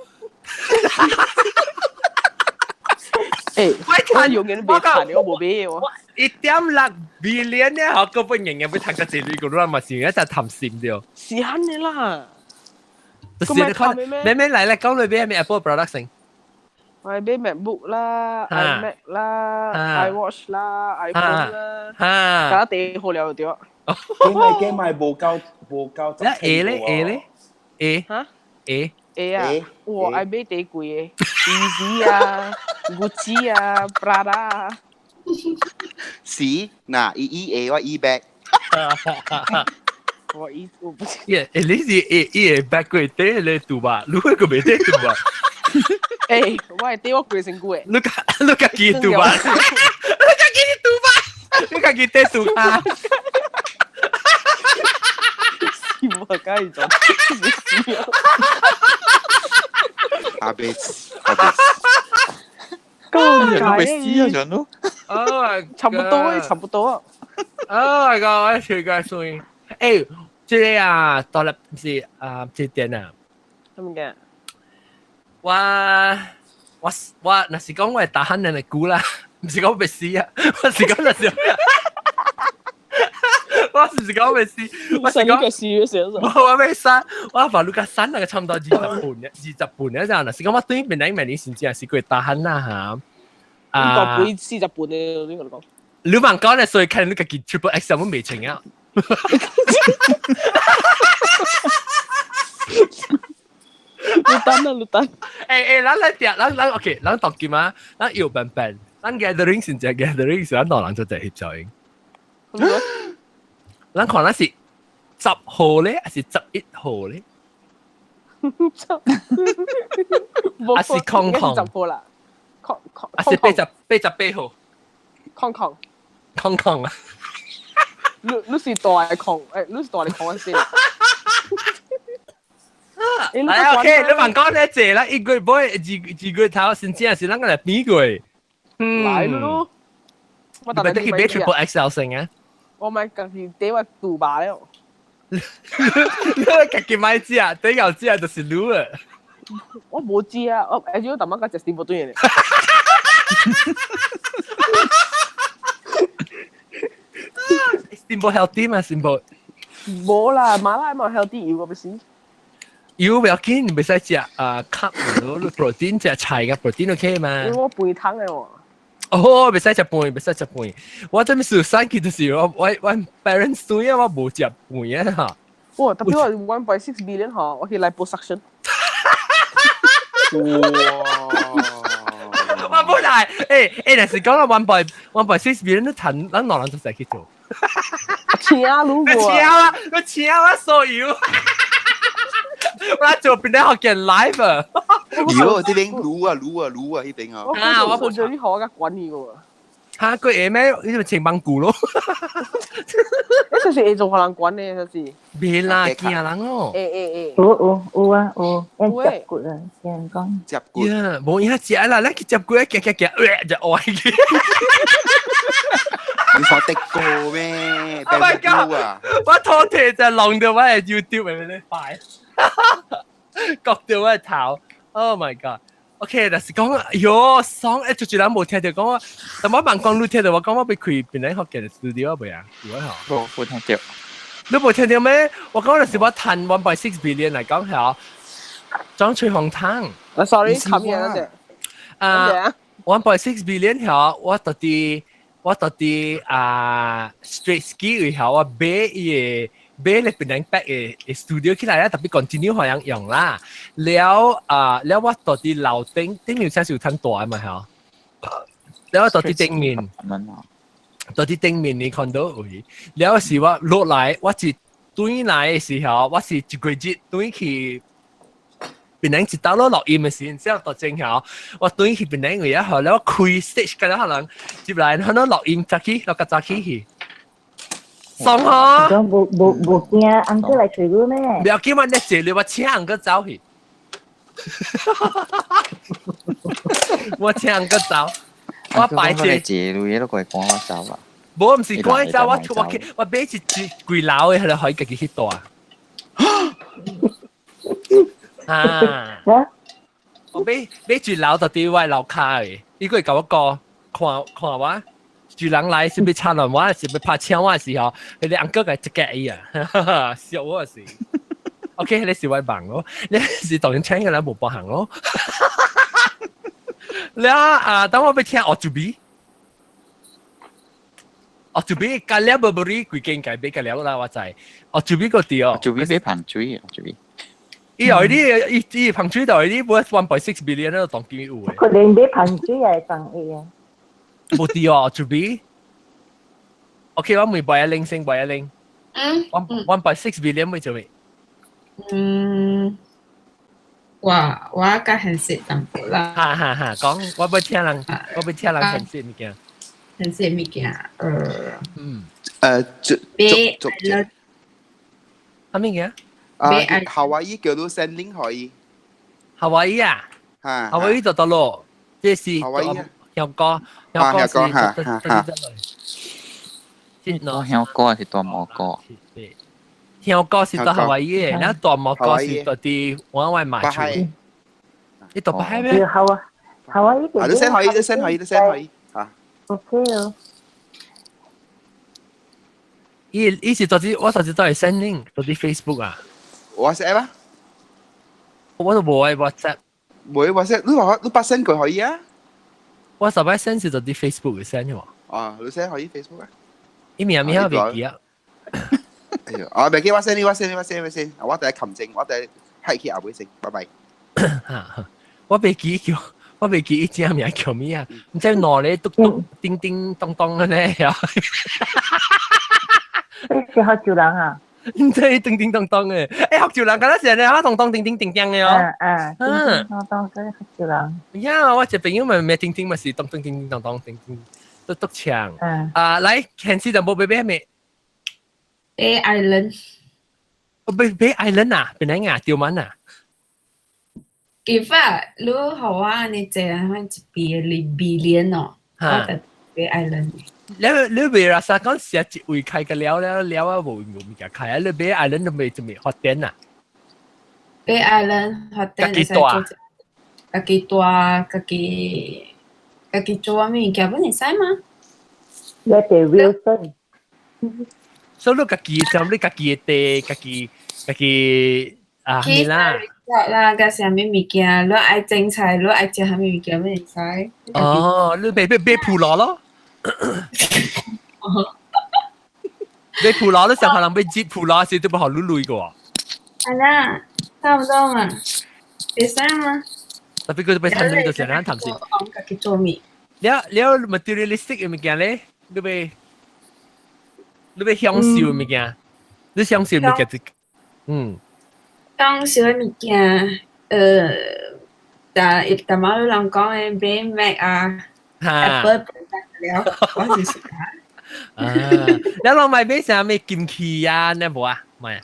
欸，我永遠都未趁，我無買喎。1.6 billion 咧，我根本仍然欲趁個這類個，你嘛是一隻貪心掉。是安呢啦。就是你看，咩咩來來講你買咩 Apple product 先？我買 MacBook 啦、iMac 啦、iWatch 啦、iPhone 啦，搞地好了就對。幾買幾買無夠無夠。那 A 咧 A 咧 A 嚇 A A 啊！哇！愛買地貴的，LV 啊、Gucci 啊、Prada 啊。是，嗱，伊 E A 我 E back。我 E 我不。耶！你是 A E back 過底咧拄吧？你會個未底拄吧？欸，我會底我規身軀的。你家你家己拄吧？你家己拄吧？你家己底拄啊？是我介意做，是啊。阿伯，阿伯。夠解死啊！上都。哦，差不多，差不多。 Oh my god！我全個衰。欸，這個啊，到了是啊，這點啊。什麼嘅？我我我，若是講我會打鼾人的久啦，毋是講欲死啊，我是講若是，我是是講欲死，我是講我我欲殺，我把你共瘦那個差不多20磅，20磅咧，這樣，若是講我對面來面你真正是過打鼾啦嚇。啊！大背40磅咧，你同你講。你問講咧，所以看你家己 triple X 有冇未穿啊？你等啊，你等。欸欸，咱來聽，咱咱 OK，咱讀金啊，咱搖笨笨，咱 gathering 先只 gathering 是咱兩人做隻翕照影。咱看咱是10號咧，還是11號咧？還是空空？ 10號啦，空空。還是88號？空空。空空啊！你是大的空，欸，你是大的空先。哎，OK，你問講咧濟啦，一個月尾二二月頭先正是咱個來比過。嗯。來咯。你咪得去買 Triple XL 先啊！我買家己底我賭吧了。你家己買食，底有食就是你啊！我無食啊，我而且我逐擺甲食steamboat對咧。 steamboat healthy 嘛？steamboat？無啦，麻辣嘛 healthy 油個不是？油不要緊，你袂使食啊，卡 protein 食菜嘅 protein OK 嘛？因為我肥湯的喎。哦，袂使食飯，袂使食飯。我這邊是三期就是我 parents 對啊，我無食飯啊哈。哇，特別我 1.6 billion 嗬，我去 liposuction。哇！我本來欸，若是講到 1.6 billion 都趁，咱兩人就使去做。請你請啊！你請我所有。我做邊啲學嘅 live 啊？有，這邊滷啊滷啊滷啊，那邊啊。啊，我冇做啲學嘅管理個。嚇，佢會咩？你咪清幫顧咯。你就是會做予人管的，就是。別啦，驚人哦。欸欸欸。有有有啊有，要接骨啊，聽講。接骨。呀，無影食啦，咱去接骨，行行行，就愛去。你說的歌咩？ Oh my god！我拖地就弄到我的 YouTube 裡面咧擺，割到我的頭。Oh my god！OK，但是講，哎喲，爽！欸，就是人無聽到講我，但我問講你聽到我講我欲開檳榔福建的 studio 未啊？有啊吼。無，無聽到。你無聽到咩？我講就是我趁 1.6 billion 來講係裝吹風筒。啊，sorry，冚嘢嗰隻。啊，1.6 billion 係我到底。我到底啊 straight ski 以後我買伊個買咧檳榔 back 的 studio 起來啦，特別 continue 予人用啦。了啊，了我到底樓頂頂面先是有趁大嘛嚇。了我到底頂面，到底頂面你看到位。了是我落來，我是轉來的時候，我是一個月轉去。檳榔一道落錄音的時陣，之後到正後，我轉去檳榔位啊，後了我開 stage 個可能接來，可能錄音早起，錄較早起去。爽吼！講無無無驚，uncle 來揣你咩？不要緊，我咧坐你，我請 uncle 走去。我請 uncle 走，我擺坐。坐你都過來趕我走啊！無，毋是趕走，我我我買一一幾樓的，彼個可以家己去住。啊！我買買一樓就佇我樓跤的，伊閣會共我講，看看我，住人來是欲插亂我，是欲拍槍我的時候，彼個 uncle 共一夾伊啊，笑我是。OK，彼個是我夢咯，你是當然請個人無包行咯。了啊，當我欲聽奧祖比，奧祖比隔了無無你規間改買隔了啦，我知。奧祖比個對哦，奧祖比買芳水，奧祖比。伊有啲伊伊芳水就啲買 1.6 billion 都當見有嘅。佢連買芳水也會當會啊。無對哦，準備。OK，我問白一零先，白一零。嗯。 1.6 billion 買做咩？嗯，我我較現實淡薄啦。哈哈哈，講我欲聽人，我欲聽人現實物件。現實物件，嗯。做做做。啥物件？啊，夏威夷叫做森林可以。夏威夷啊？嚇！夏威夷就得咯，這是夏威夷。香港，香港是嚇嚇。香港是大蘑菇。香港是到夏威夷的，咱大蘑菇是到佇往外賣出。你到北海咩？好啊，夏威夷。啊，你先可以，你先可以，你先可以嚇。 OK 哦。伊伊是到底，我上次都係 send link 到啲 Facebook 啊。 WhatsApp 啊？我都無愛 WhatsApp。無 WhatsApp，你話你把 send 過可以啊？我上擺 send 是到啲 Facebook 嘅 send 喎。啊，你 send 可以 Facebook 啊？伊名名未記啊。哎呦，啊，袂記我 send 你，我 send 你，我 send 我 send，我等下擒正，我等下開去後尾先，拜拜。嚇，我袂記叫，我袂記伊正名叫咩啊？毋知兩个篤篤叮叮當當嘅呢？你是福州人啊？毋知叮叮當當嘅，欸，福州人敢若是按呢，當當叮叮叮叮嘅哦。嗯嗯，叮叮當當，這福州人。呀，我一朋友咪咩叮叮咪是當當叮叮當當叮叮，都篤唱。啊，來，現時就無買買咩？ Bay Island。哦，買買 Island 啊？邊個啊？丟滿啊？其實你予我按呢坐啊，一筆 billion 哦，我就買 Island。你你袂啦，啥講是一位開個了了了啊，無無物件開啊！你買 Island 都未就未發展啊？買 Island 發展會使做，家己大，家己家己做啥物物件，本會使嗎？你係 Wilson。所以你家己就你家己的地，家己家己啊，咩啦？啦，佮啥物物件，你愛種菜，你愛食啥物物件，本會使。哦，你買買買菠蘿咯？買菠蘿，你上下人買接菠蘿時都不好滷滷個。係啦，差不多嘛，會使嗎？特別佢被趁鐳就是咱談先。家己做麵。了了 materialistic 的物件咧，你欲你欲享受的物件，你享受物件就嗯。享受的物件，但但馬有人講的買 Mac 啊，Apple 了，我是喜歡。啊，你人買買啥物金器啊？你無啊？買啊？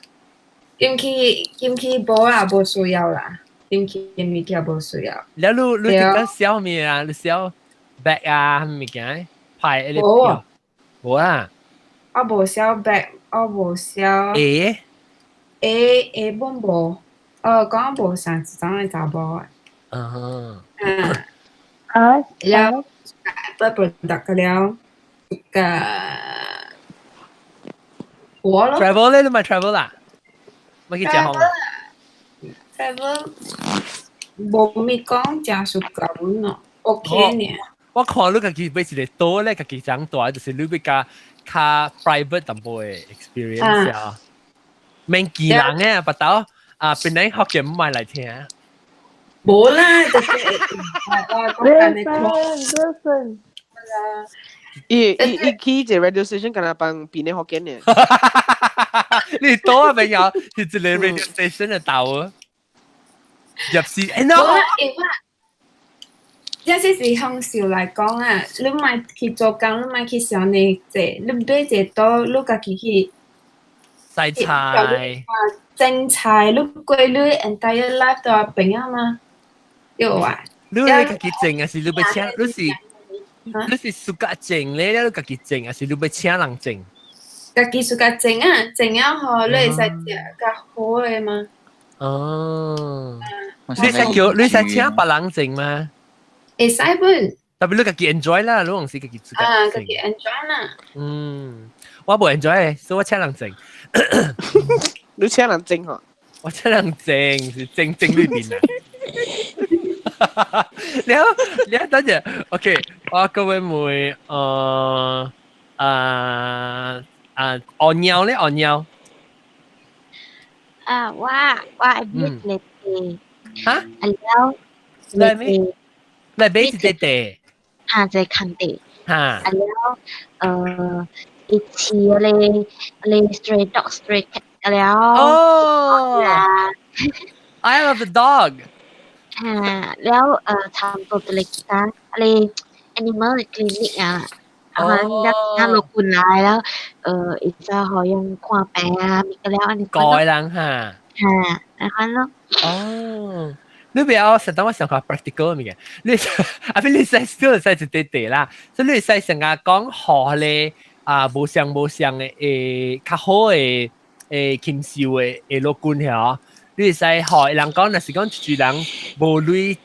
金器金器無啊，無需要啦。金器物件無需要。了你你點解銷咩啊？你銷 bag 啊，物件派一個票？無啊。我無銷 bag，我無銷。鞋？鞋鞋本無，哦，講無啥一種的查某的。嗯。嗯。啊。了，Apple product 了，個我咯。 travel 咧，你咪 travel 啦，咪去食飯。 travel 無咪講誠熟夠咯，OK 呢。我看你家己買一個島咧，家己長大，就是你比較較 private 淡薄的 experience 啊。免見人嘅，白頭啊，邊個福建唔買來聽。無啦，就是我講緊你講。伊伊伊去一個 radio station，敢若幫邊個福建嘅。你多啊朋友，是一個 radio station 的頭啊。入市，哎喏。這是享受來講啊，你莫去做工，你莫去想呢這，你買一個島，你家己去洗菜、種菜，你過你 entire life 都有朋友嗎？對啊。你家己種，還是你欲請？你是你是 suka 種咧？你家己種，還是你欲請人種？家己 suka 種啊，種了後你會使食較好的嗎？哦，你使叫你使請別人種嗎？會使本。特別你家己 enjoy 啦，你攏是家己自己。啊，家己 enjoy 啦。嗯，我無 enjoy，所以我請人種。你請人種吼？我請人種是種種裏邊啊。了了，等陣，OK，我各位問，鱷鳥咧，鱷鳥。啊，我我愛買一個地。哈？啊了，來咩？來買一個地。哈，一個空地。哈。啊了，伊飼咧咧 stray dog stray cat 了。哦。I love the dog。哈，了差不多就嚟其他咧 animal clinic 啊。啊，咱咱落過來了，伊就好像看病啊，物個了按呢。改人哈。哈，按款咯。哦，你不要實當我想看 practical 物件，你啊，比你使 still 使一塊地啦，所以你使成日講學咧啊，無相無相的誒，較好的誒，禽獸的會落棍曉，你會使學人講，若是講一人無鐳，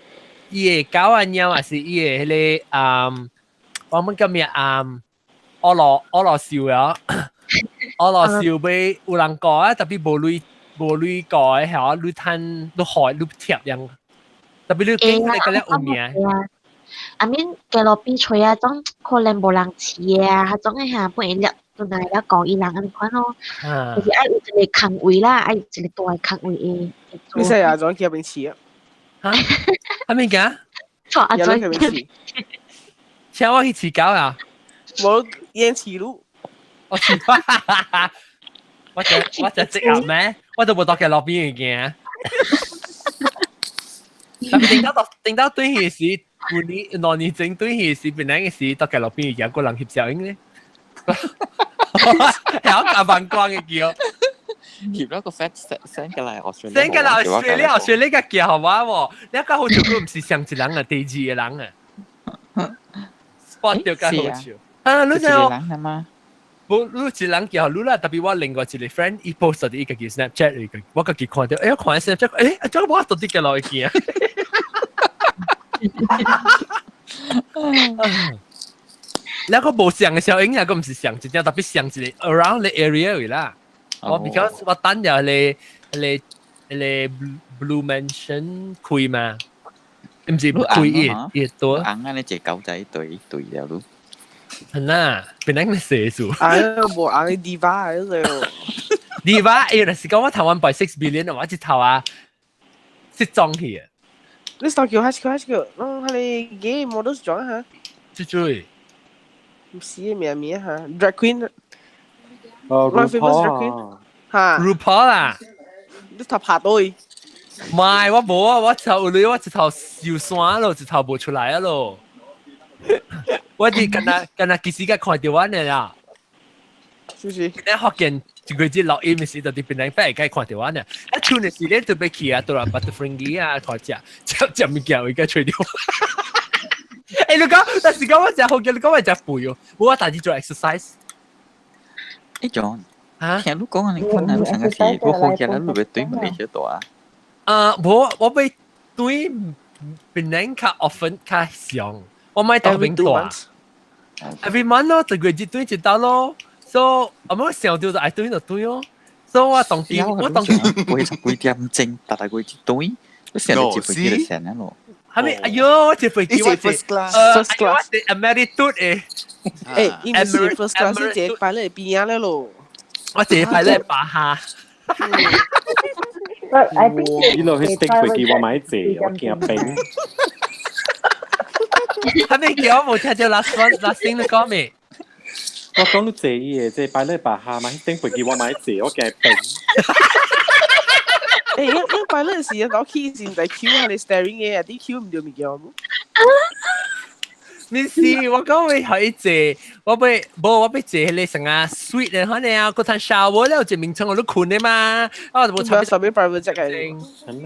伊的狗啊貓，還是伊的彼個啊，我們叫咩啊？惡羅惡羅獸啊，惡羅獸欲有人顧啊，特別無鐳無鐳顧的曉，你趁你害你貼樣，特別你見你個咧有名。 I mean 街路邊揣啊種可能無人飼的啊，彼種的哈，本會掠轉來了顧伊人按呢款咯，就是愛有一個空位啦，愛有一個大的空位會。你使啊，種去彼邊飼啊？嚇？係咩嘅？錯阿仔。請我去飼狗啊！冇養飼鹿。我飼，我就職業咩？我都無到嘅路邊嘅驚。特別頂到對戲時，半年2年前對戲時，本來嘅時到嘅路邊嘅個人翕相咧，有夾反光嘅叫。翕咗個 fat send 過來 Australia。 send 過來 Australia，Australia 個叫好話喎，你個好似佢唔是上一人啊，第二個人啊。spot 到較好笑。啊，你知哦？人嘛？無，你一人叫你啦，特別我另外一個 friend，伊 post 咗伊家己 Snapchat 嚟嘅，我家己看到，欸，我看 Snapchat，欸，啊，這個我到底嘅落去啊？你個無像嘅小影啊，個唔是像一隻，特別像一個 around the area 位啦。我 because 我等入你 Blue Mansion 開嘛，唔是開伊伊多。紅啊！你隻狗仔對對了咯。係啦，本來你寫住。哎呀，無紅你 Diva 嚟咯。 Diva，哎，若是講我頭1.6 billion，我一頭啊，失蹤去啊。你頭叫開始叫，啷，佢哋 game 我都是裝下。最最。唔是咩咩嚇，drag queen。哦，RuPaul。嚇。 RuPaul 啊。你頭拍對。唔係，我無啊，我頭女我一頭受山咯，一頭無出來啊咯。我哋敢若其實個看到我呢啦。是不是？你福建一個節錄音的時，就佇檳榔擺會看到我呢。啊，唱的時咧特別去啊，到啦 Butterfingers 啊，看食食食物件，我應該吹掉。欸，你講，但是講我食福建，你講我食肥哦，我大致做 exercise。欸 John，聽你講啊，你可能上個是我福建，你欲對馬來西亞大啊？啊，無，我欲對檳榔較 often 較常，我莫當邊大。Every month 咯，一個月一對一道咯。所以我想到就愛對就對哦。所以我當時我當時幾點鐘，大概幾對，你成日接飛機就成日咯。係咪？哎喲，我接飛機我 first class， first class，我是 Ameritud 誒。誒，伊毋是 first class，是一個擺咧邊仔咧咯。我一個擺咧巴哈。你落去飛機我買坐，我驚冰。係咪叫我冇聽到 last one last thing 你講咩？我講你坐伊個，這擺咧巴哈嘛，頂飛機我買坐，我驚冰。誒，因擺咧時，我起先在 Q 下你 steering 嘅，啲 Q 唔對物件。你是我講會可以坐，我欲無我欲坐彼個啥啊 suite 的，可能啊，閣通 shower 了，一眠床我都睏的嘛，啊，無差別 private jet 嘅。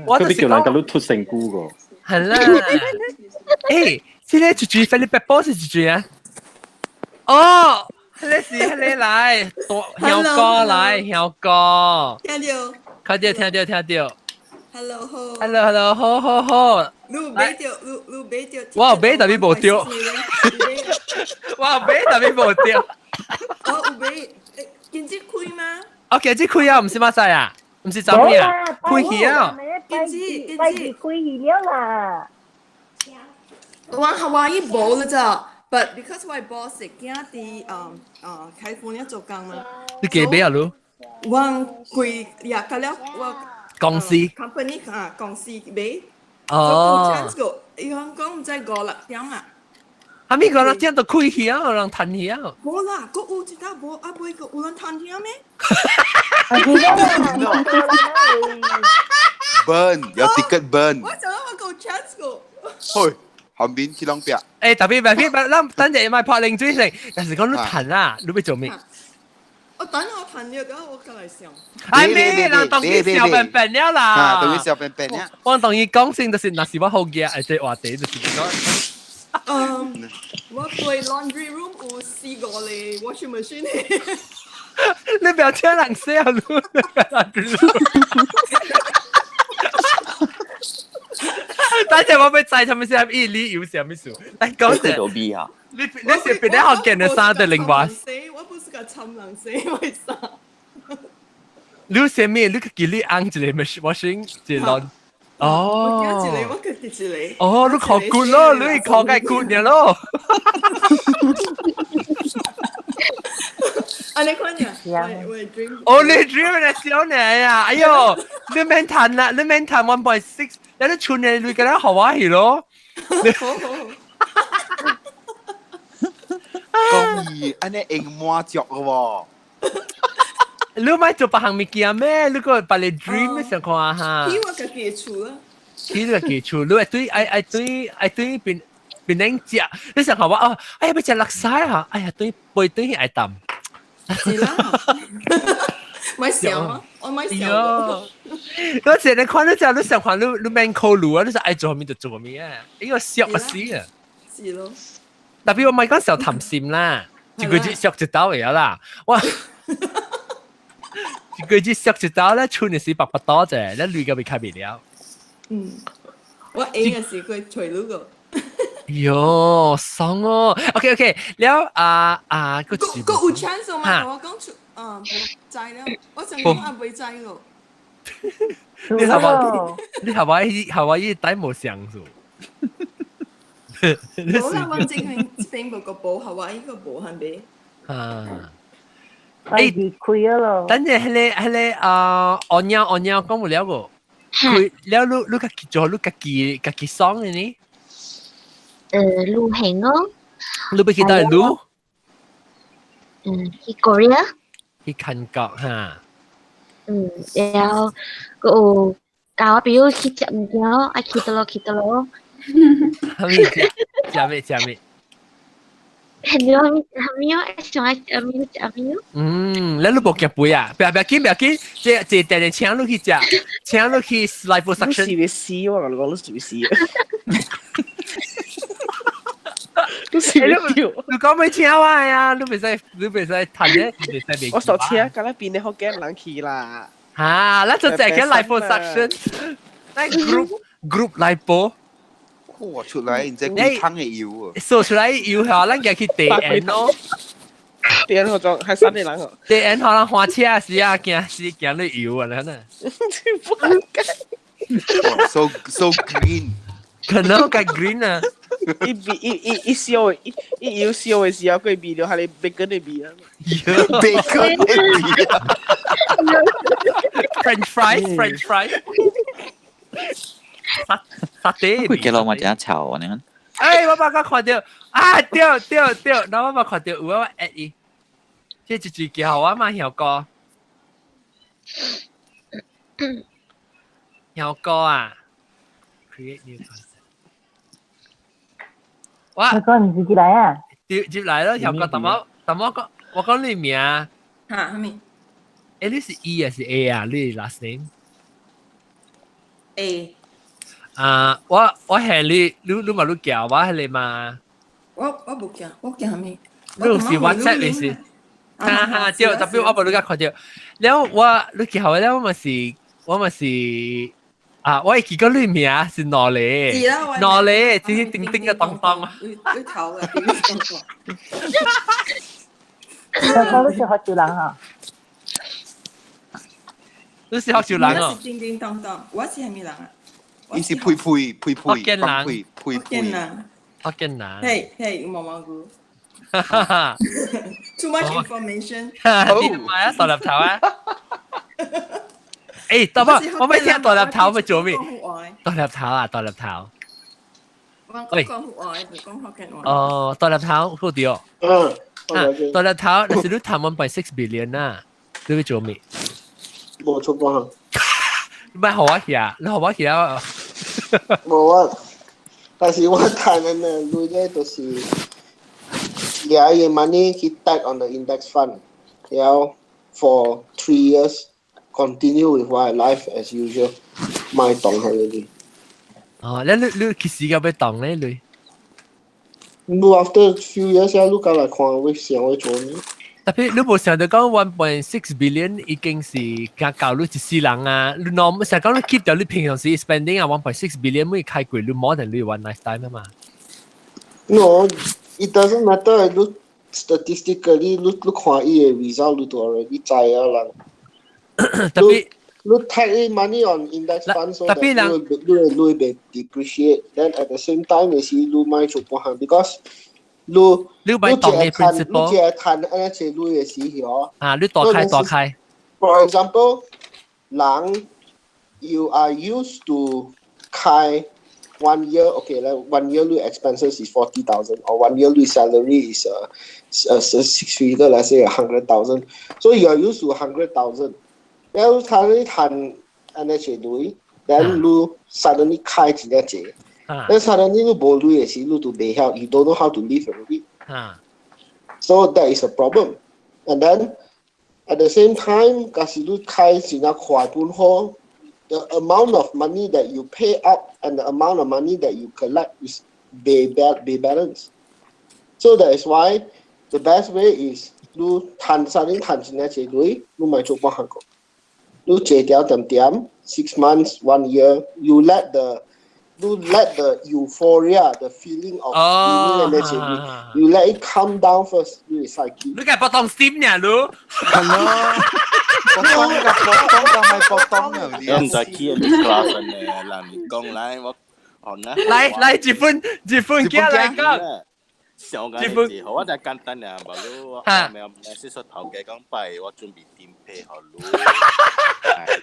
我就是叫人共你脫身軀個。係啦。欸，這個一句菲律賓波是一句啊？哦，彼個是彼個來，大曉哥來，曉哥。聽到。看到聽到聽到。 Hello 好。 Hello hello 好好好。你有買著？你有買著？我有買，但是無著。我有買，但是無著。我有買，今日開嗎？哦，今日開啊，毋是馬仔啊，毋是昨暝啊，開去啊。今日今日開去了啦。我夏威夷無了咋，but because 我 boss 囝佇California 做工嘛。你幾買啊？你？我規日甲了我。公司。 company 啊，公司買。哦。伊講講毋知5、6點啊。哈咪5、6點就開去啊，有人趁去啊。無啦，閣有一搭無，啊尾閣有人趁去咩？Burn，有 ticket burn。我想我夠 chance 個。去，後面去啷壁。欸，特別特別，咱等陣莫潑冷水先，但是講你趁啦，你欲做咩？我等我趁了，等我過來想。哎咩，人當伊小便便了啦。當伊小便便了。我當伊講先，就是若是我好額，會這話題就是講。嗯，我對 laundry room 有四個咧 washing machine。你不要聽人說啊，你 laundry room。等陣我欲知啥物啥物理由啥物事，來講者。啊！你是別個學見的衫的另外。我不是個參人洗為啥？你啥物？你家己你按一個 washing 一個哦。我驚一個，我家己一個。哦，你考骨咯，你考個骨爾咯。啊，你看呀，我 dream。哦，你 dream 係小年啊！哎呦，你免談啦，你免談 1.6，你都存你你個人學我去咯。好好好。講伊按呢用滿足嘅喎。你咪做別項物件咩？你個把你 dream 想看下。去我家己厝啊。去你家己厝，你會對愛愛對愛對變變恁食，你想看我哦，哎呀，欲食叻沙哈，哎呀，對背對去愛淡。是啦。咪想啊，我咪想。我成日看你就你想看你你免考慮啊，你就愛做啥物就做啥物啊，呢個笑死啊。是咯。特別我咪講時候貪心啦，一個月笑一刀會啦，我。一個月笑一刀咧，剩的是白白多啫，你鐳個未開未了。嗯，我 A 嘅時佢隨路個。喲，爽哦！OK OK，了啊啊，個個有 chance 嘛？我講出啊，知了，我想講啊，未知個。你係話你係話係話伊底無相數？冇啦，我正係邊個個寶，係話依個寶係咪？啊！誒，開咗咯。等陣，彼個啊，按鳥按鳥講無了個，開了你你家己做，你家己家己爽的呢？旅行哦。你欲去佗位旅？嗯，去 Korea。去韓國哈。嗯，然後閣有共我朋友去食物件咯，愛去佗落去佗落。啥物食？食咩食咩？係咪係咪愛上愛食物食物？嗯，你你無驚肥啊？不要緊不要緊，這這定定請你去食，請你去 liposuction。你是會死，我共你講，你是會死。你是會掉。你講欲請我啊？你袂使，你袂使趁咧，袂使袂。我受請，敢若邊個福建人去啦。哈，咱就坐去 liposuction，咱 group group lipo。哇！出來，你這規桶的油啊！掃出來油吼，咱家去地緣咯。地緣嗰種係山裡人哦。地緣可能花車時啊，驚死驚你油啊，你睇。 So so green，可能較 green 啊。一味一一一燒一一油燒的時候，佢味著係你 bacon 的味啊。 bacon 的味啊。 French fries，French fries。沙沙爹。佢幾耐嘛？真臭啊！你看。哎，我捌看到啊，對對對，然後我捌看到有我 at 伊，這一句叫我嘛曉哥，曉哥啊，create new concept。我我講唔是進來啊？接接來咯，曉哥，淡薄淡薄講，我講你名。嚇，啥物？欸，你是 E 還是 A 啊？你 last name？ A。啊！我我係你，你你嘛你叫我係你嘛？我我無驚，我驚啥物？你有是 WhatsApp 你是？哈哈，對，特別我無你甲看著，了我你叫我了，我嘛是我嘛是啊！我會記得你名是哪裡？哪裡？只是叮叮個當當啊！你你頭啊，叮叮當當。我講你是福州人啊？你是福州人哦？我是叮叮當當，我是啥物人啊？伊是配配配配福建人，配配福建人，福建人。嘿嘿，毛毛菇。Too much information。你唔係啊，大粒頭啊！誒，大伯，我欲聽大粒頭欲做咩？大粒頭啊，大粒頭。我講福話，唔講福建話。哦，大粒頭好對。嗯。啊，大粒頭，若是你趁 1.6 billion 啊，你欲做咩？無出過。你咪予我去啊！你予我去啊！無我，但是我趁的呢，鐳咧就是，掠伊 money 去 tap on the index fund，然後 for 3 years continue with my life as usual，莫動彼个鐳。哦，你你你幾時個欲動咧鐳？你 after few years 啊，你敢來看我想欲做咩？特別你無想到講 1.6 billion 已經是加夠你一世人啊！你 normal 成講你 keep 掉你平常時 spending 啊1.6 billion 每開過你 more than 你 one lifetime 啊嘛。 No, it doesn't matter. 你 statistically 你你看伊个 result 你都 already 知啊人。特別你 take money on index fund so that 你你你會被 depreciate. Then at the same time 也是你莫做半項，because 你你擺當嘅 principle，你只係趁按呢濟鐳嘅時候，啊，你大開大開。 For example，人 you are used to 開 one year, okay, like one year expenses is 40,000 or one year salary is a six figure, let's say 100,000. So you are used to 100,000. Then 他你趁按呢濟鐳，then 你 suddenly 開一個濟。Then suddenly 你無鐳嘅時，你就袂曉，you don't know how to live already. So that is a problem. And then at the same time, 假使你開真正快本好，the amount of money that you pay up and the amount of money that you collect is 袂 balance. So that is why the best way is 你趁 suddenly 趁真正濟鐳，你莫做半項個。你借條點點，6 months, one year, you let the euphoria, the feeling of winning and that you let it calm down first，你會使去。你個不當心呢，你？係咯，搏當㗎，搏當㗎，係搏當啊！我唔使去 M class 呢，人講來我學啦。來來，一分一分寄來講。上緊字好，我就簡單啊，無你我沒有是說頭家講拜，我準備點配好你。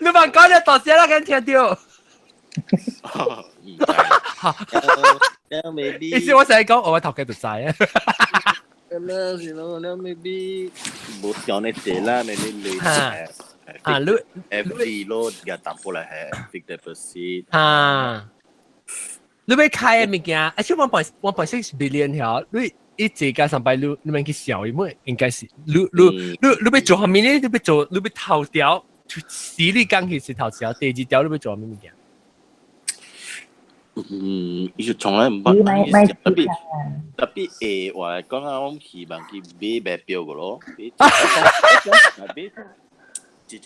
你問講你大聲啦，敢聽到？唔知，maybe 意思我成日講，我頭家就知啊。咁啦，是咯，你 maybe 無想你濟啦，maybe 你啊，你 FD 咯，而淡薄嚟係 fixed deposit。啊，你欲開的物件，而且 1.1.6 billion 條，你一這加上擺你你免去想，因為應該是你欲做啥物呢？你欲做你欲頭條，死你講起是頭條，第二條你欲做啥物物件？嗯，伊就從來毋捌，特別特別下話來講啊，我希望去買白錶個咯，買一一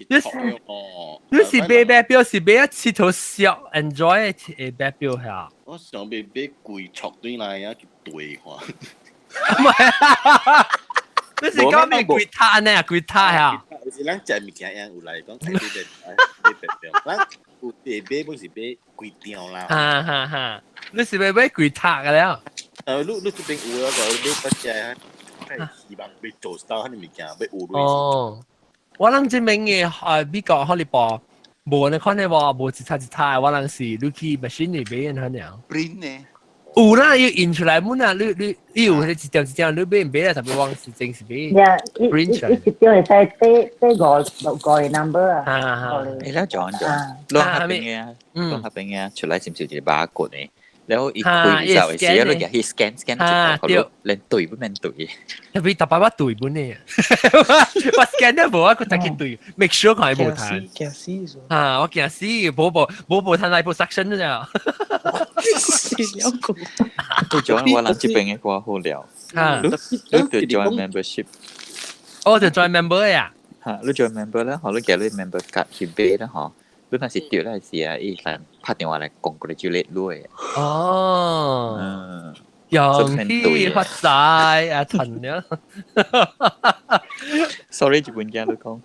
哦。你是買白錶是買啊，佚佗小 enjoy 的白錶嚇？我想欲買貴戳對來啊去對看。唔係，你是講咩櫃塔呢？櫃塔嚇？有時咱食物件樣有來講，買白買白錶，咱有地買本是買規張啦。哈哈哈！你是欲買櫃塔個了？你這邊有啊個買不只，係希望欲做到彼物件，欲有鐳。哦，我諗這邊嘅啊美國荷里波，無你看你無無一插一插，我諗是你去 machine 裏買可能。 print 呢？有啦，要印出來，滿啊！你你你有一張一張，你買唔買啊？特別往是真是買。一一張會使買買五六個 number 啊。啊誒，了 John John，攏合邊嘅，攏合邊嘅，出來是毋是一個 barcode 呢？然後伊開就係時，你入去 scan scan 就到，連對不免對。特別特別我對本呢，我 scan 都無，我閣去對，make sure 佢係無彈。驚死！啊，我驚死，無無無無彈 liposuction 咋。死了個。對 John，我人這邊嘅歌好了。啊，你你就 join membership。哦，就 join member 呀。嚇，你 join member 咧，嗬，你寄你 member 卡去買啦，嗬。你若是對咧時啊，伊來拍電話來 congratulate 你嘅。哦。嗯。恭喜發財啊，陳了。 Sorry，日本囝你講。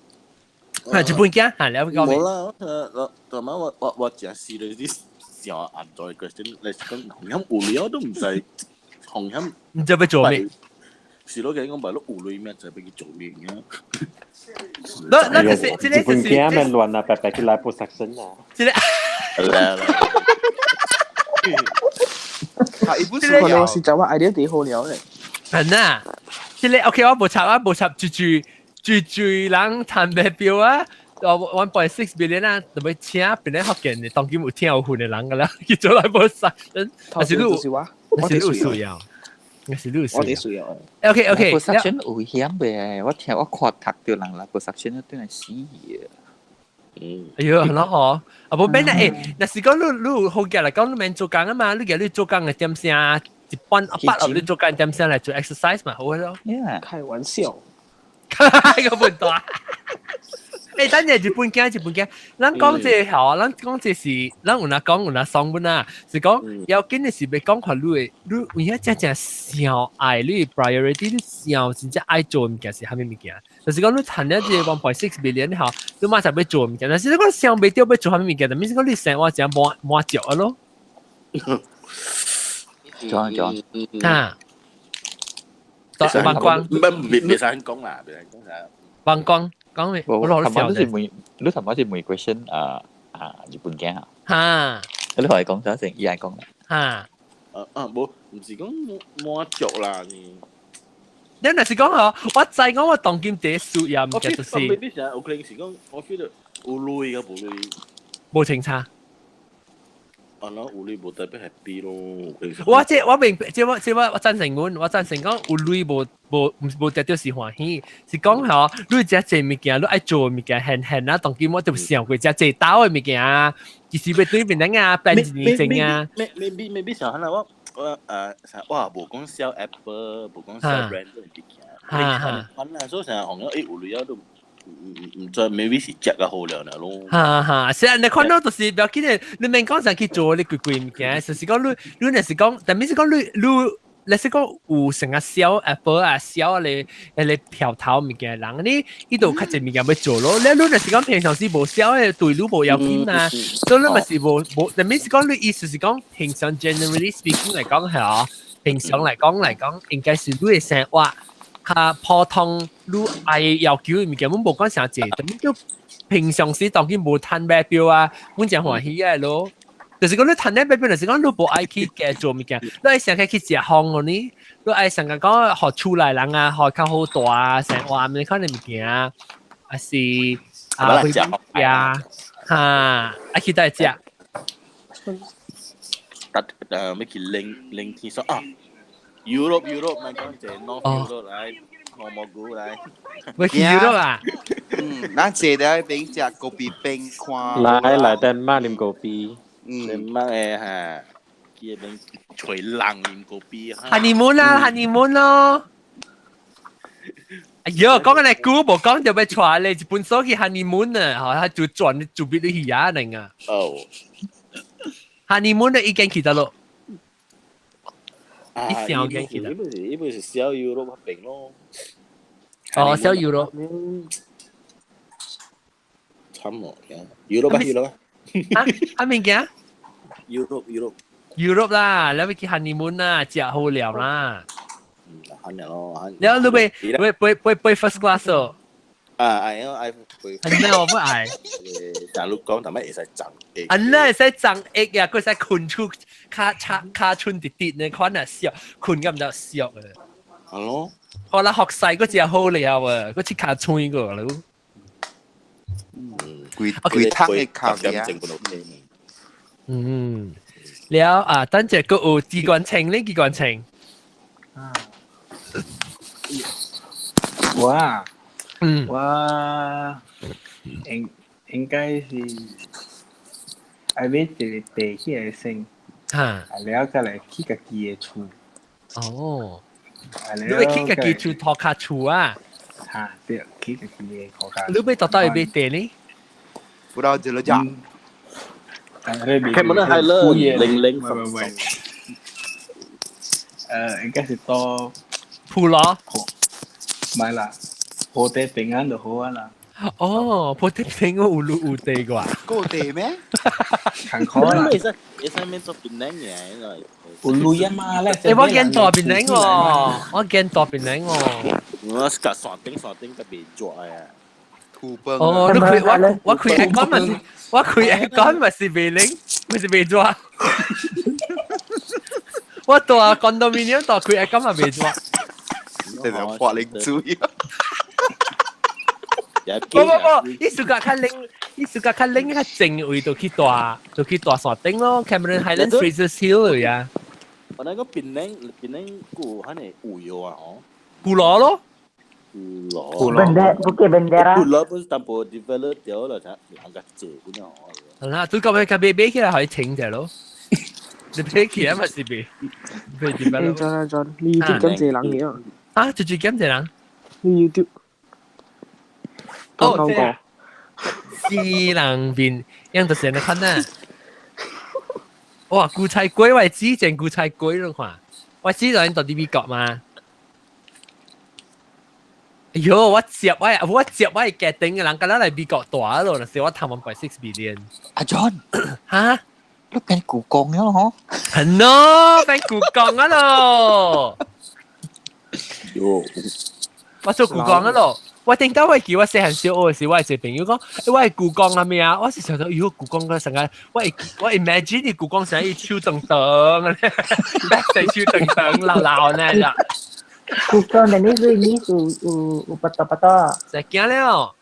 係日本囝，係你講冇啦，我同埋我我我真係你啲想按在 question，你講紅險有料都唔使紅險。唔知欲做咩？是咯，佢講白咯，有鐳咩就欲去做咩嘅。那那就是這個日本囝咪亂啊，白白去 liposuction 啊。這個。來來。啊，伊本可能我是就我 idea 幾好了咧。係啊，這個 OK，我無插，我無插，最最最最人趁白錶啊！1.6 billion 啊，特別請邊個福建的當今有聽有份的人噶啦，去做 liposuction，但是你有，但是你有需要，但是你有需要，我哋需要。 OK OK， liposuction 有危險袂？我聽我看讀到人 liposuction 都係死嘅。嗯，哎喲，很好，啊無免啦，欸，若是講你你有好嘅來講，你免做工啊嘛，你叫你做工嘅點聲，一般一百你做工點聲來做 exercise 嘛，好咯。開玩笑，個笨蛋。欸，等陣日本囝，日本囝，咱講這個咱講這是，咱有哪講有哪爽本啊？是講要緊的是欲講看你的，你有影真正想愛你 priority，你想真正愛做物件是啥物物件？就是講你趁了這個 1.6 billion 吼，你馬上欲做物件，但是你講想袂著欲做啥物物件，但是講你生活真滿滿足啊咯。 John John，啊，曝光。唔未未使講啦，未使講啥。曝光講未？我攞頭先是問，你頭先是問 question 啊啊日本鏡啊？嚇！你同佢講咗先，伊愛講啦。嚇！啊啊，無，唔是講滿足啦，你。你若是講嗬，我知講我當今第一需要物件就是。我 feel 成有可能是講，我 feel 到有鐳甲無鐳。無清差。啊，那有鐳無代表 happy 咯。我這我明，這我這我我贊成阮，我贊成講有鐳無無無代表是歡喜，是講嗬，你食這物件，你愛做物件，現現啊，當今我就想過食這兜的物件啊，其實欲對面人啊，變一年前啊。 maybe maybe 想可能我我誒，我無講 sell Apple，無講 sell brand 都物件。哈哈。反正所以成日紅咗，誒有鐳啊都。唔知 maybe 是食較好了呢咯。哈哈，是啊，你看到就是不要緊的，你免講上去做你貴貴物件，就是講你你若是講，但是講你你，你是講有成日銷 Apple 啊，銷你你票頭物件人，你伊度較濟物件欲做咯。你你若是講平常時無銷的，對你無要緊啊，所以你咪是無無，但是講你意思是講平常 generally speaking 來講係啊，平常來講來講，應該是你的生活。較普通，你愛要求的物件，阮無講啥濟，但叫平常時當然無趁買表啊，阮誠歡喜的咯。就是講你趁買表，就是講你無愛去加做物件，你愛上個去食風哦呢，你愛上個講予厝內人啊，予較好蹛啊，生活物款的物件啊，還是啊去食啊，哈，啊去佗食。得誒，欲去冷冷天說啊。Europe Europe 咪講這 North Europe 來，我蘑菇來。欲去 Europe 啊？嗯，咱坐佇邊食咖啡冰看。來來丹麥啉咖啡。嗯，丹麥的哈，去彼邊揣人啉咖啡。 Honeymoon 啦，honeymoon 咯。哎喲，講緊你估無講就欲帶你一本書去 honeymoon 啊，嚇，就轉就俾你去啊，能啊。哦。 honeymoon 都已經去到咯。啊，一上嘅去伊不是伊不是小 Europe 邊咯。哦，小 Europe。慘哦，Europe 啊 Europe 啊，啊物件？Europe Europe。 Europe 啦，你欲去 honeymoon 啦，食好料啦。嗯，肯咯。了你欲欲飛飛飛 first class 哦？啊，愛愛飛。係咩？我不愛。但你講，但係會使長翼。啊，那會使長翼啊，閣會使睏出跤跤跤伸直直呢款啊，俗睏甲毋知俗的。係咯。好啦，學勢閣食好料啊，閣切跤脆過咯。嗯，規規桶的烤鴨。嗯，了啊，等陣閣有機關槍呢？機關槍。啊。我啊。嗯。我應應該是愛買一个地起來先，啊，了再來起家己的厝。哦。啊，你欲起家己厝塗跤厝啊？哈，對，起家己的塗跤。你欲到佗位買地呢？不到這個價。開門係啦，零零喂喂喂。應該是到普羅。唔係啦，破地平安就好啊啦。哦，破地平安有路有地啩？夠地咩？行可啦。會使會使免做檳榔嘅，有鐳啊嘛咧。欸，我驚蹛檳榔喎，我驚蹛檳榔喎。我是甲山頂山頂特別熱啊。土崩。哦，你開我我開 aircon 嘛是，我開 aircon 嘛是袂冷，嘛是袂熱。我蹛 condominium 蹛開 aircon 嘛袂熱。這是發冷水。不不不，伊暑假較冷，伊暑假較冷較靜位就去蹛，就去蹛山頂咯，Cameron Highlands、Fraser Hill 呀。我那個檳榔檳榔有可能有藥啊，吼。古羅咯。古羅。 Bendera, Bukit Bendera。古羅不是淡薄 develop 掉了，才人較濟咁樣。係啦，都咁樣較買買起來可以清者咯。你買起來嘛是袂袂 develop。誒，John 啊 John，你 YouTube 咁濟人嘅啊？啊，最最咁濟人？你 YouTube。哦，這四人面，樣就是你看呐。哇，韭菜粿我之前韭菜粿你看，我之前蹛佇美國嘛。哎喲，我接我我接我係決定嘅人，今日來美國蹛咯，若是我趁1.6 billion。阿 John，哈？你變故宮了嗬？係咯，變故宮啊咯。我做故宮啊咯。我頂到我記我細漢小學時，我一個朋友講，我係故宮啊咩啊？我是想到，喲，故宮個成個，我 imagine 你故宮成日手長長咧，白色手長長老老呢啦。故宮的你是你有有不多不多。就驚了。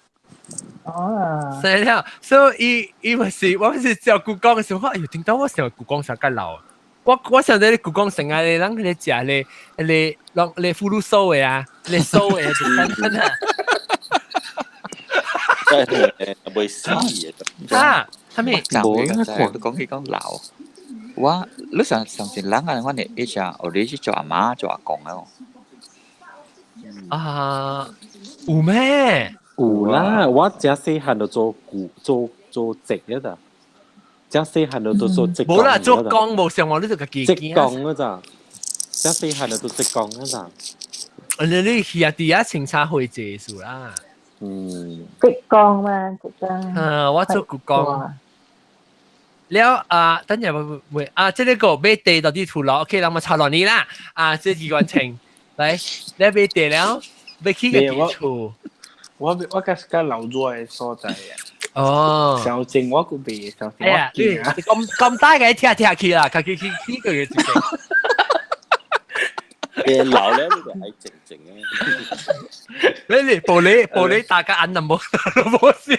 哦。是了，所以伊伊咪是我咪是照故宮嘅時候，哎呦，頂到我想故宮上較老。我想到你故宮成日咧，人佢哋食咧，咧攏咧腐乳酥的啊，咧酥的就真真啊。真係袂死嘅。啊，啥物？無啦，你講起講老，我你上上是人啊，我哋以前我哋是做阿媽做阿公啊。啊，有咩？有啦，我遮細漢就做古做做職嘅咋，遮細漢就做職。無啦，做工無上我你就家己職工嗰咋，遮細漢就做職工嗰咋。你去啊？佇遐清茶會濟數啦。嗯。職工嘛，職工。啊，我做故宮。了啊，等陣會會啊，這個買地到底厝樓，OK，咱們炒落你啦。啊，這幾關情，來，你買地了，買起個厝。我較較留咗嘅所在啊。哦。小靜我個未，小靜哎呀，你咁咁大嘅聽聽去啦，家己去去個月。你老咧，你就愛靜靜嘅。你玻璃玻璃大家按就冇冇事。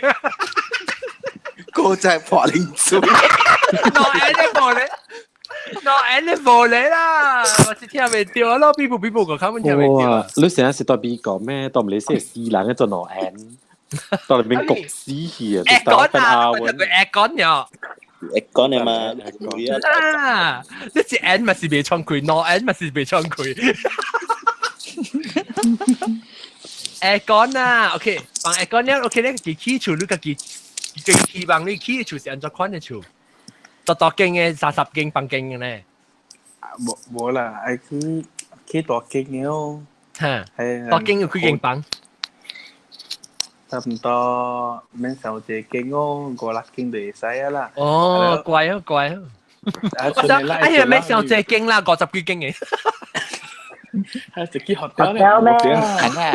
個真係破靈珠。喏，按你玻璃，喏按你玻璃啦，我是聽袂著咯，比布比布個根本聽袂著。你成日是代美國咩？到唔你先死人嘅做喏按，到裏面焗死去啊！會講啊，會講了。會講的嘛？啊！你一按嘛是袂敞開，兩按嘛是袂敞開。會講啊，OK，放會講了，OK，你家己起厝，你家己家己希望你起的厝是按怎款的厝？大大間的、30間房間的咧？無無啦，愛去起大間的哦。嚇！大間有幾間房？差唔多免收一間哦，五六間就會使啊啦。哦，乖哦，乖哦。我想，哎呀，免收一間啦，50幾間嘅。係直接學掉咧，係咩？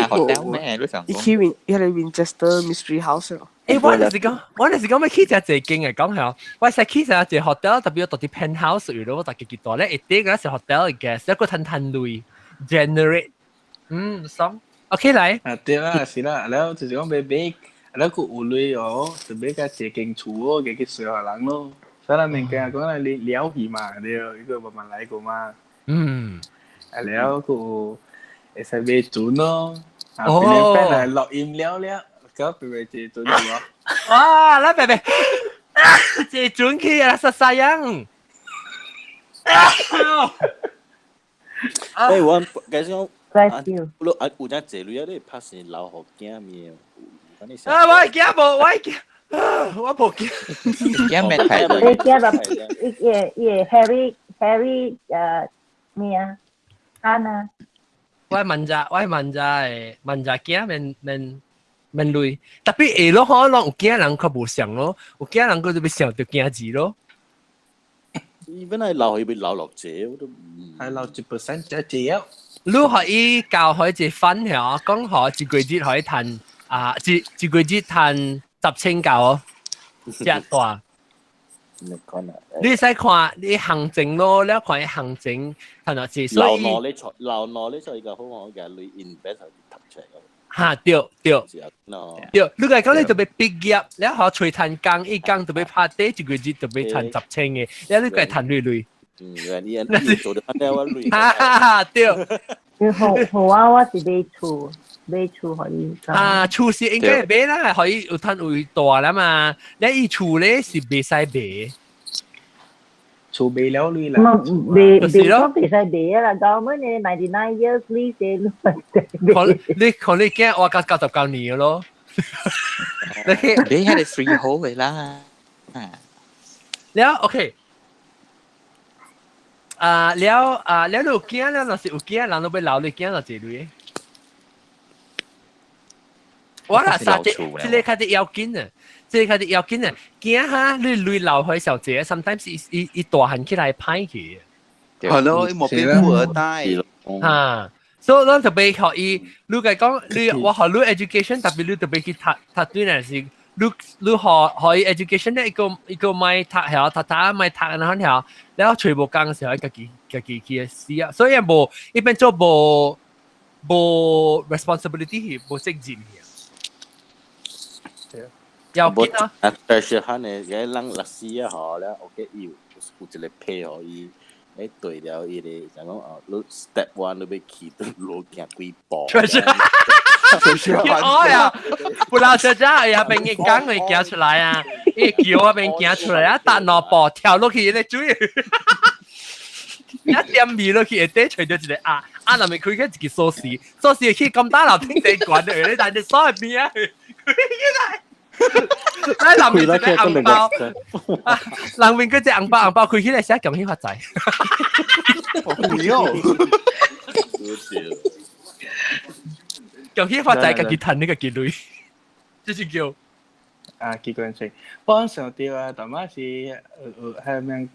學掉咩？你想講？伊去 Win，伊個 Winchester Mystery House 咯。欸，我就是講欲去食一間嘅，講係我使去食一個 hotel，特別到佇 penthouse 有咯，我大家幾大咧，一啲嗰是 hotel 嘅，一個趁趁鐳 generate，嗯，爽。OK 來。啊對啦，是啦，然後就是講欲買，然後閣有鐳哦，就買較一間厝哦，加去小學人咯。所以咱物件講來你了去嘛，對，伊個慢慢來過嘛。嗯。啊，了閣有會使買船咯，啊，變變來錄音了了，咁變變坐船去咯。哇！咱白白坐船去啊，實實樣。欸，我其實我啊，你啊有影坐鐳啊，你拍成老虎囝面。啊！我驚無，我驚，我無驚。驚咩態度？你驚吧？伊個伊個 Harry Harry 咩啊？安啊！我問者，我問者誒，問者驚免免免鐳，特別會咯，可能有驚人較無相咯，有驚人閣就欲想著驚字咯。伊本來留佢留落這，我都係留1% 只只。你可以教佢一分嚇，講好一個月可以賺啊，一一個月賺10,000夠哦，遮大。你使看你行情咯，你看伊行情，係咪是？留落你財，留落你財個好我嘅，你 invest 讀出嚟。嚇對對對，你講講你特別畢業，你學吹彈工，一工特別拍底，一個月特別賺10,000嘅，你你個賺鐳鐳。嗯，你你做得翻我鐳。哈哈對。你好好啊，我是買厝，買厝可以。啊，厝是應該買啦，可以有趁有大啦嘛。你伊厝咧是袂使賣。厝賣了鐳啦。賣賣講袂使賣啦，government 嘅99 years lease 嘅，你可你驚我到99年咯。你係你 freehold 嘅啦。了 OK。啊了啊了，你有驚了，若是有驚，人都欲留你驚就一類。我啦，三隻，這個較啲要緊啊，這個較啲要緊啊，驚哈，你鐳留去小姐，sometimes 伊伊伊大漢起來歹去。係咯，伊無變富二代。嚇，所以咱特別學伊，你計講你我學你 education，特別你特別去讀讀對呢是，你學學伊 education 咧，一個莫讀曉，讀讀莫讀然後曉，然後揣無工時候，家己去死啊！所以無一變做無 responsibility 無責任去。要緊啊！啊，但是漢的個人律師啊，吼了，OK，伊有一個批予伊，誒對了，伊個就講哦，你 step one 你欲去都路行幾步。確實，哦呀，不老實講，哎呀，邊個講會行出來啊？伊橋啊邊行出來啊，踏兩步跳落去咧水，一點味落去，下底揣著一個鴨，鴨內面開開一個鎖匙，鎖匙去咁大樓頂地關的，你但係鎖喺邊啊？開起來。來南面一個紅包，南面嗰隻紅包紅包開起來寫恭喜發財。唔要。恭喜發財，家己趁呢個結類，這是叫啊，結果是，幫上掉啊，大媽是係咪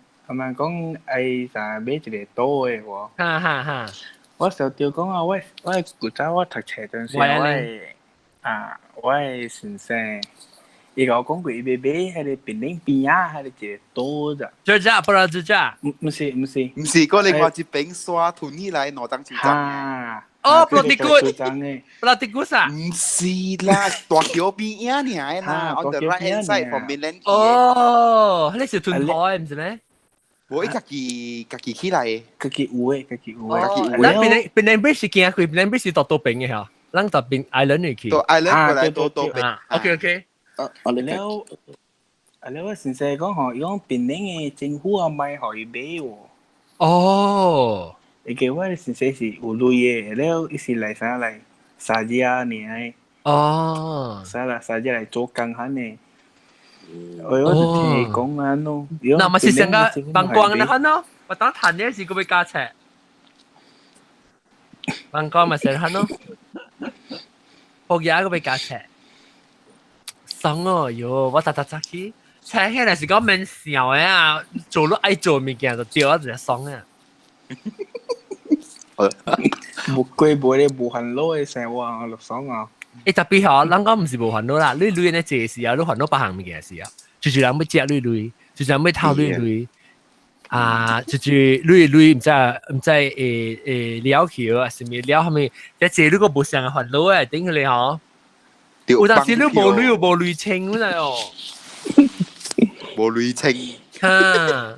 講愛啥買一個島的喎？哈哈哈！我上掉講啊，我古早我讀冊陣時，我的先生。伊共我講過，伊欲買彼个檳榔邊仔，彼个一個島咋？這只不啦，這只？毋是毋是，毋是，嗰另外一邊沙吞起來兩張手掌。哦，布拉迪古，布拉迪古啥？毋是啦，大橋邊仔爾啦，on the right hand side from mainland。哦，彼是吞海毋是咩？無，伊家己起來，家己有的，家己有的。咱檳榔 bridge 是行過，檳榔 bridge 是大多邊的嚇，咱到邊 island 去。到 island 過來多多邊。 OK OK。啊，了，啊了，我先生講吼，伊講檳榔的政府啊，莫予伊買喎。哦。伊個我的先生是有鐳的，了伊是來啥來沙遮爾的。哦。啥來沙遮來做工漢的。我就聽伊講啊喏。那嘛是成個幫光那款咯，我當談的是閣欲加冊。幫光嘛是款咯，福爺閣欲加冊。爽哦喲！我逐逐早起，請起來是講免想的啊，做你愛做物件就對啊，一個爽啊。無過無咧無煩惱的生活就爽啊！欸，特別吼，人講毋是無煩惱啦，你鐳呢濟時啊，你煩惱別項物件時啊，就是人欲食你鐳，就是人欲偷你鐳，啊，就是你鐳毋知會了去啊，啥物了啥物，這濟你閣無啥個煩惱的，頂佢吼。有當時你無鐳又無鐳清，你知哦？無鐳清。哈！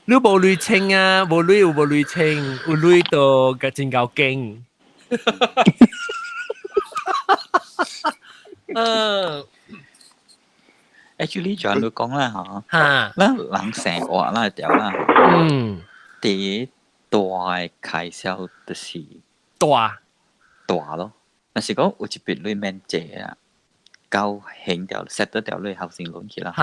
你無鐳清啊，無鐳又無鐳清，有鐳就個真夠勁。嗯。 Actually 就你講啦嚇，咱人生活啦條啦，第一大的開銷就是大大咯。若是講有一筆鐳免借啊，夠還掉 settle 掉鐳後生論去啦，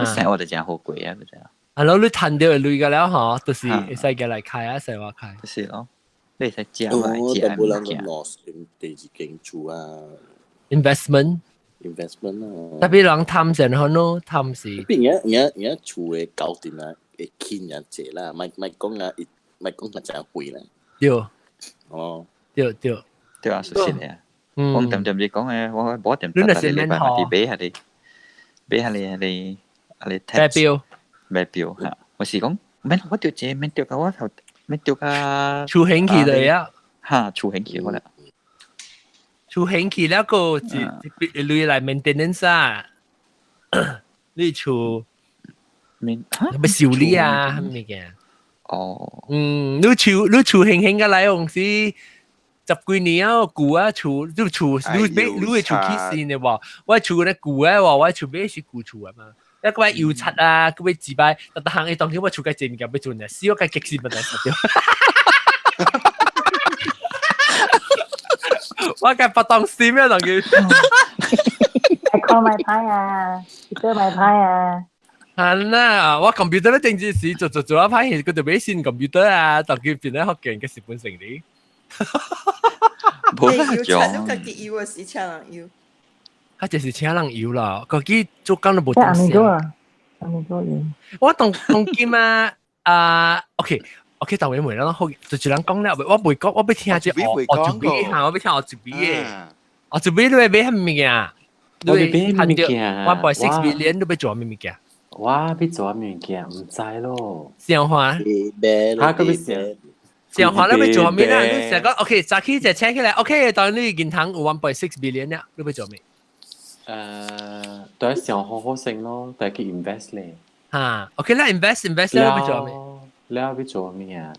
生活就真好過啊，咪就。啊，咯，你趁著鐳個了吼，就是會使過來開啊，生活開。就是咯，你會使食來食我大部分 loss 第二間厝啊。 Investment。 Investment 啊。特別人貪錢好咯，貪是。變而家厝的搞掂啊，會輕也濟啦，莫講啊，莫講啊真貴啦。對。哦。對對。對啊，事實的。我點點你講的，我無點點逐禮拜嘛，佇買彼个，買彼个買錶，買錶嚇。我是講，免我著這免著甲我頭，免著甲。儲興起來啊！嚇，儲興起好啦。儲興起了個一筆鐳來 maintenance 啊，你厝免欲修理啊，啥物件？哦。嗯，你厝興興個來用是。十幾年啊，舊啊厝，你厝你買你的厝起新的無？我厝咧舊的無，我厝買是舊厝啊嘛。一個油漆啊，閣欲幾擺，逐逐項伊當今我厝較濟物件欲做呢，死我該激死問題死掉。我該不當心啊，當佢。 call 買牌啊，彼買牌啊。係啦，我 computer 咧正時做做做一排，佢就買新 computer 啊，當佢變咧學勁嘅是本成啲。無油漆種你家己油還是請人油？啊，就是請人油啦，家己做工都無即當時。阿美做啊，阿美做油。我當當今啊，啊，OK， OK，但係問啦，好，就人講咧，我袂講，我欲聽這我就比嚇，我欲聽我就比嘅，我就比你欲買啥物件？我欲買物件 1.6 billion 你欲做啥物件？我欲做啥物件？毋知咯。想看？嚇，閣欲想？想看你欲做啥物啦？你成講 OK，早起就請起來，OK，當你銀行有 1.6 billion 啦，你欲做咩？都係想好好先咯，都係去 invest 咧。嚇，OK 啦，invest invest 你欲做咩？了欲做咩啊？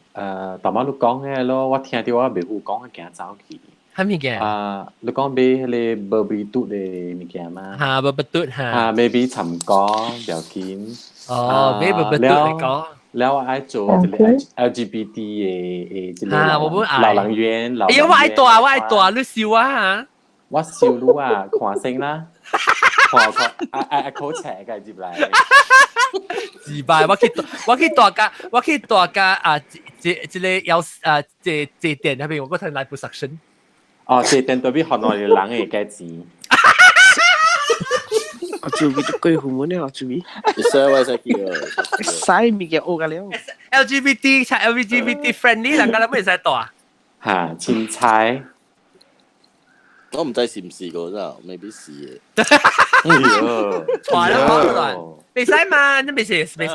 頭仔你講嘅咯，我聽著我袂有講嘅，驚走去。啥物件？啊，你講買彼個無味嘟的物件嘛？嚇，無味嘟嚇。嚇，maybe 參歌不要緊。哦，買無味嘟來講。了我愛做一個 LGBT 的的這個老人院。哎呀，我愛大，我愛大，你收我嚇？我收你啊，看先啦。看看，愛愛愛口冊個入來。自敗，我去大家，我去大家啊！這這個要啊，這這店那邊我嗰陣來不實身。哦，這店對比河內的人會加錢。我做佢啲鬼父母呢？我做佢。會使我使叫。使物件學個了。 LGBT 才 LGBT friendly，人家都袂使大。嚇，凊彩。我毋知是毋是個真，未必是嘅。哎喲，錯啦，錯袂使嘛？你袂使，袂使。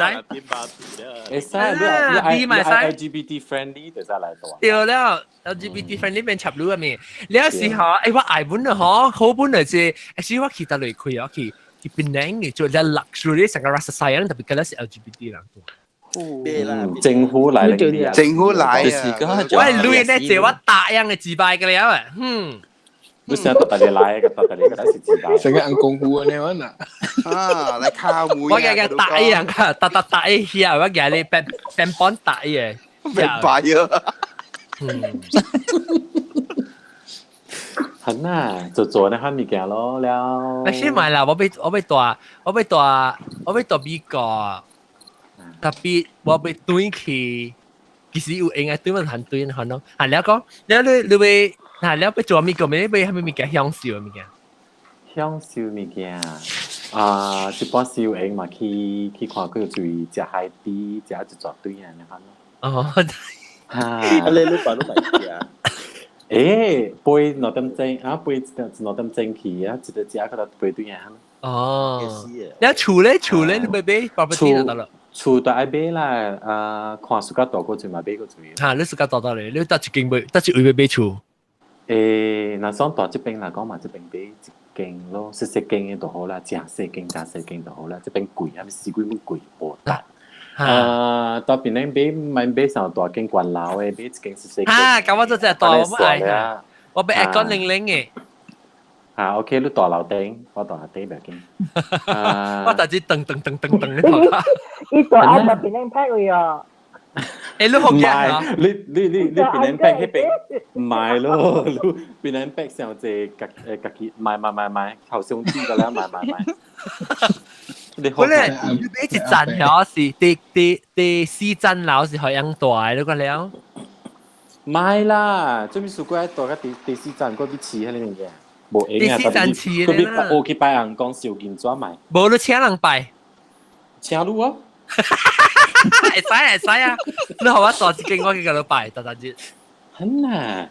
會使，你你 LGBT friendly 就使來大。對了，LGBT friendly 變插入啊咪？了時候，欸，我愛本啊嗬，好本嚟是，其實我去佗落開啊，去去檳城嘅做隻 luxury 成個 rasa sayang，特別嗰是 LGBT 人多。政府來政府來啊！我係鐳呢，借我答應嘅自敗嘅了啊，嗯。你成日特別來個，特別個，是自敗。成個紅功夫安尼款啊！啊，來卡妹我日日打人噶，打打打一下，我日你變變幫打嘅。明白啊！嗯。很啊，做做那款物件咯了。你先買啦，我欲我欲蹛我欲蹛我欲蹛美國，特別我欲轉去，其實有閒愛轉嘛，很轉可能。啊，你講，你你你欲。嗱，你欲做物個咩？欲啥物物件享受物件？享受物件啊，一般是有閒嘛，去去看佢注食海底，食一大堆啊，你看咯。哦，哈！啊，你你爸都咪食？欸，飛2點鐘啊，飛2點鐘去啊，一個食個飛對啊。哦，你厝咧厝咧，你欲買 property 就得啦。厝都愛買啦，啊，看暑假大過陣嘛買過陣。嚇，你暑假大到咧，你佗一間買，佗一位欲買厝？欸，若算蹛這邊來講嘛，這邊買一間咯，細細間的就好啦，誠細間、誠細間就好啦。這邊貴，還是死鬼物貴，無得。啊，蹛檳城買毋免買啥大間懸樓的，買一間細細間。啊，咁我做隻大，我欲愛，我欲愛講零零的。啊，OK，你蹛樓頂，我蹛下底袂緊。我蹛只噔噔噔噔噔你頭。伊蹛愛蹛檳城派位哦。欸，你福建啊？你你你你檳城北彼邊毋係咯，你檳城北上濟家誒家己買買買買，頭上啲個啦，買買買。本來你買一層曉是第第第四層樓是好樣大，你講了？買啦，做咩事過來蹛到第第四層，過去飼彼個物件？無閒啊，第四層飼咧啦。我去拜人講燒金紙買。無你請人拜？請你啊！會使會使啊！你予我蹛一間，我去共你拜，逐逐日。好啊！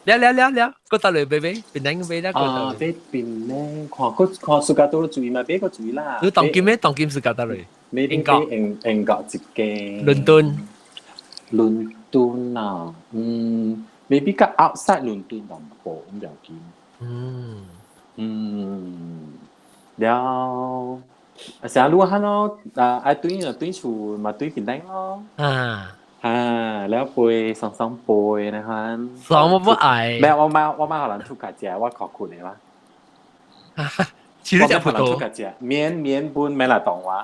了了了了，閣倒來買買，檳城買了。啊，買檳城，看閣看暑假倒注意嘛，買閣注意啦。你當今咩？當今是閣倒來？英國，英英國一間。倫敦。倫敦啊，嗯，maybe 較 outside 倫敦淡薄，毋要緊。嗯。嗯，了。啊，成日擼下咯，啊，愛轉就轉厝嘛，轉檳城咯。啊。啊，了飛雙雙飛那款。雙我不愛。咩？我買我買予人出家食，我靠困的啦。其實食葡萄。出家食，免免本免來當我。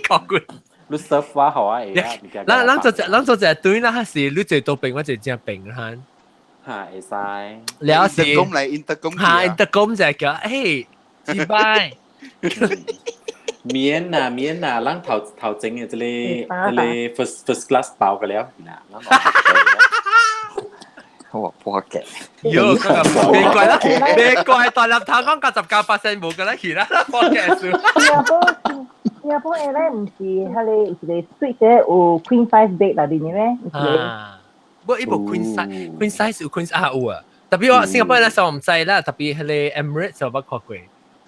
靠困。你 serve 我予我會啊？咱咱做隻咱做隻對啦，是你坐倒邊，我坐正邊哈。哈，會使。了是。 intercom 來 intercom。哈，intercom 就叫，嘿，拜拜。免啦免啦，咱頭頭前的這個這個 first first class 包個了，啦。我破嘅。喲，別怪啦，別怪，大粒頭講99%無個啦去啦，破嘅數。新加坡 airline 唔是彼個有一個 suite 的有 queen size bed 內面的咩？唔是啊，不伊無 queen size，queen size 有 queen size 啊有啊。特別我新加坡咧，我唔知啦，特別彼個 Emirates 我捌看過，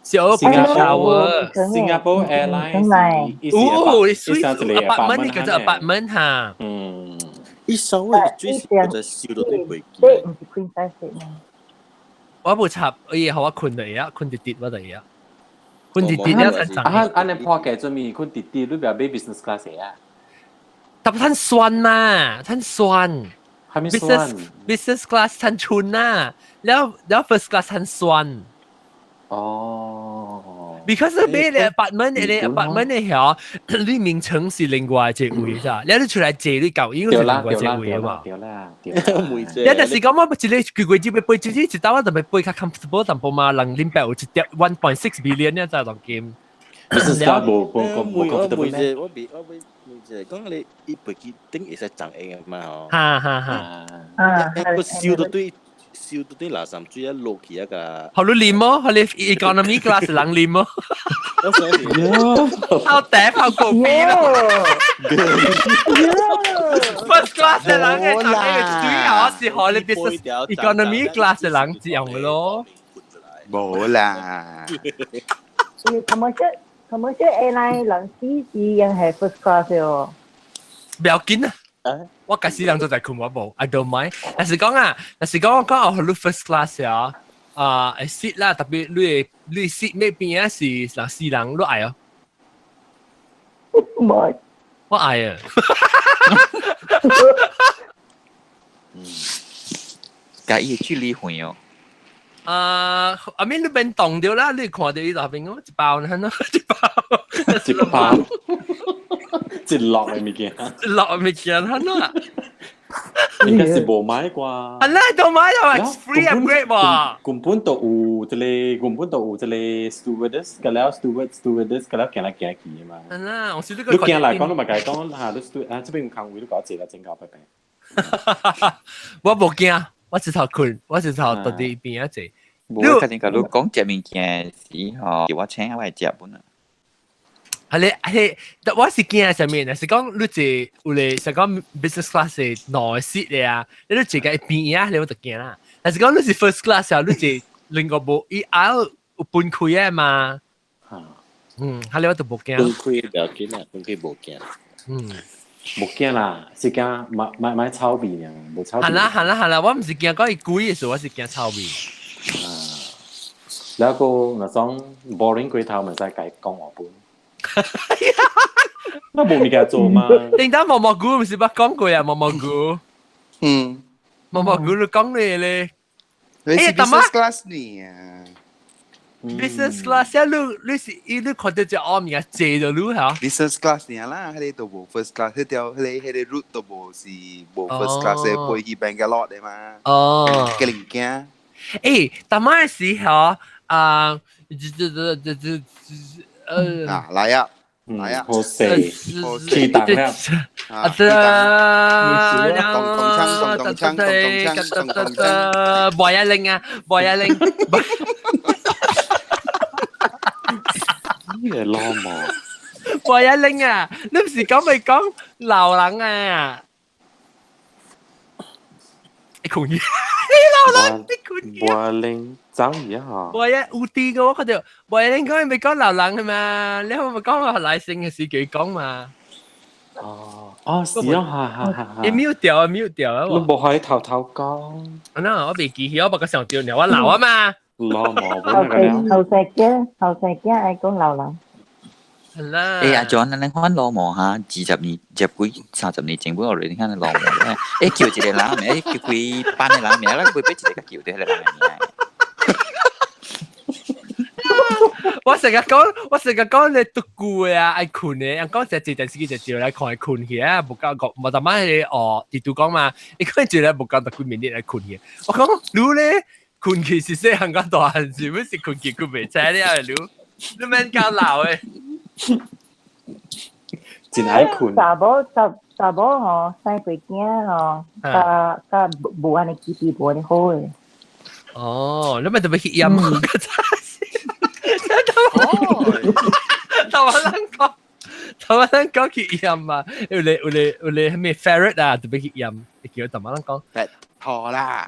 是有新加 shower。新加坡 Airlines 有，你 suite apartment 叫做 apartment 哈。嗯，伊收的水是我在收到對飛機。 bed 唔是 queen size bed 咩？我無插，伊予我睏就會啊，睏直直我就會啊，睏直直了才啊，按呢破價準備睏直直，你不要買 business class 啊？特別趁酸嘛，趁酸。係咪酸 business class 趁春啊，了了 first class 趁酸。哦。 because 你買你 apartment 你 apartment 的曉，你名稱是另外一個位咋，了你出來坐你舊應該是另外一個位嘛。對啦，對啦。了就是講我一個規規就要飛，就是一道我就要飛較 comfortable 淡薄嘛，人林白有一碟 1.6 billion 呢，就當金。 business class 無無無 comfortable 咩？我未我未未講你伊飛機頂會使長嘅嘛吼。哈哈哈。啊，個燒到對燒到對垃圾水啊落去啊個。好你啉麼？好你 economy class 人啉麼？我想是。好嗲好狗屁咯。First class 的人嘅，長嘅水啊，是好你 business economy class 的人這樣咯。無啦。 commercial commercial airline 人死是應係 first class 哦。不要緊啊！我家死人都在睏我無，I don't mind。但是講啊，但是講我講我去 first class 啊，啊會 seat 啦，特別你你 seat 咩邊啊是人死人你愛哦？唔我愛啊！佮伊距離遠哦。啊，阿面你變動掉啦，你看到伊內邊一包呢，一包，一包，一落的物件，一落的物件，很啊。應該是無買啩。係啦，都買啦，free upgrade 喎。根本都有這個，根本都有這個 stewardess，個了 steward stewardess，個了行來行去的嘛。係啦，我是呢個。你行來講，你嘛共伊講嚇，你 steward 啊，這邊有空位，你共我坐來前頭排排。我無驚，我一頭睏，我一頭到佇邊仔坐。無，較前甲你講食物件時吼，叫我請我會食本啊。係咧係，我是驚啥物呢？是講你坐有咧，是講 business class 的兩個 seat 的啊，你坐個邊啊，你我就驚啦。但是講你是 first class 啊，你坐另外無伊 aisle 有分開的嘛？嗯，係咧我就無驚。分開不要緊啊，分開無驚。嗯，無驚啦，是驚買買買臭味爾，無臭味。係啦係啦係啦，我毋是驚講伊貴的時，我是驚臭味。啊，然後若種 boring 過頭，咪使共伊講話本。那無物件做嘛？頂當毛毛菇毋是捌講過啊？毛毛菇，嗯，毛毛菇你講你咧，你是 business class 呢？business class 啊，你你是伊你看到隻烏物件坐著你嚇？business class 呢啦，彼個都無 first class，彼條彼個彼個 route 都無是無 first class 的，飛去 Bangalore 的嘛。哦，吉零驚。欸，逐擺時吼啊，這這這這這。啊，來啊，來啊，好勢，起檔了，啊，這，咚咚鏘，咚咚鏘，咚咚鏘，咚咚鏘，無一零啊，無一零，呢個老母，無一零啊，你唔是講咪講鬧人啊？你困去，你鬧人，你困去，無零。走去啊！無啊，有啲個我看到，無啊，你講咪講鬧人嘅嘛？你可咪講話來生嘅時叫伊講嘛？哦，哦，是啊，哈哈哈！伊 mute 掉啊，mute 掉啊！你無可以偷偷講。啊，我袂記起，我無個想到，我鬧啊嘛。老毛後生後生囝後生囝愛講鬧人。係啦。欸，阿 John，咱看老毛哈，20年、十幾、30年前本落嚟，你看老毛咧，欸叫一個人名，欸叫幾班的人名，咱會俾一個叫對彼個人名。我成日講，我成日講你獨久的啊，愛睏的，人講成日坐電視機就照來看伊睏去啊，無夠個，無逐擺彼個哦，地圖講嘛，伊講一個無夠十幾минute來睏去。我講你咧睏去是細漢甲大漢，是毋是睏去睏袂醒了的你？你免夠老的。真愛睏。查某查查某吼，生過囝吼，較較無按呢基地無按呢好的。哦，你咪特別去驗個查。哦，台灣人講，頭仔咱講去驗嘛，有咧有咧有咧咩 ferret 啊，特別去驗，叫頭仔咱講。錯啦。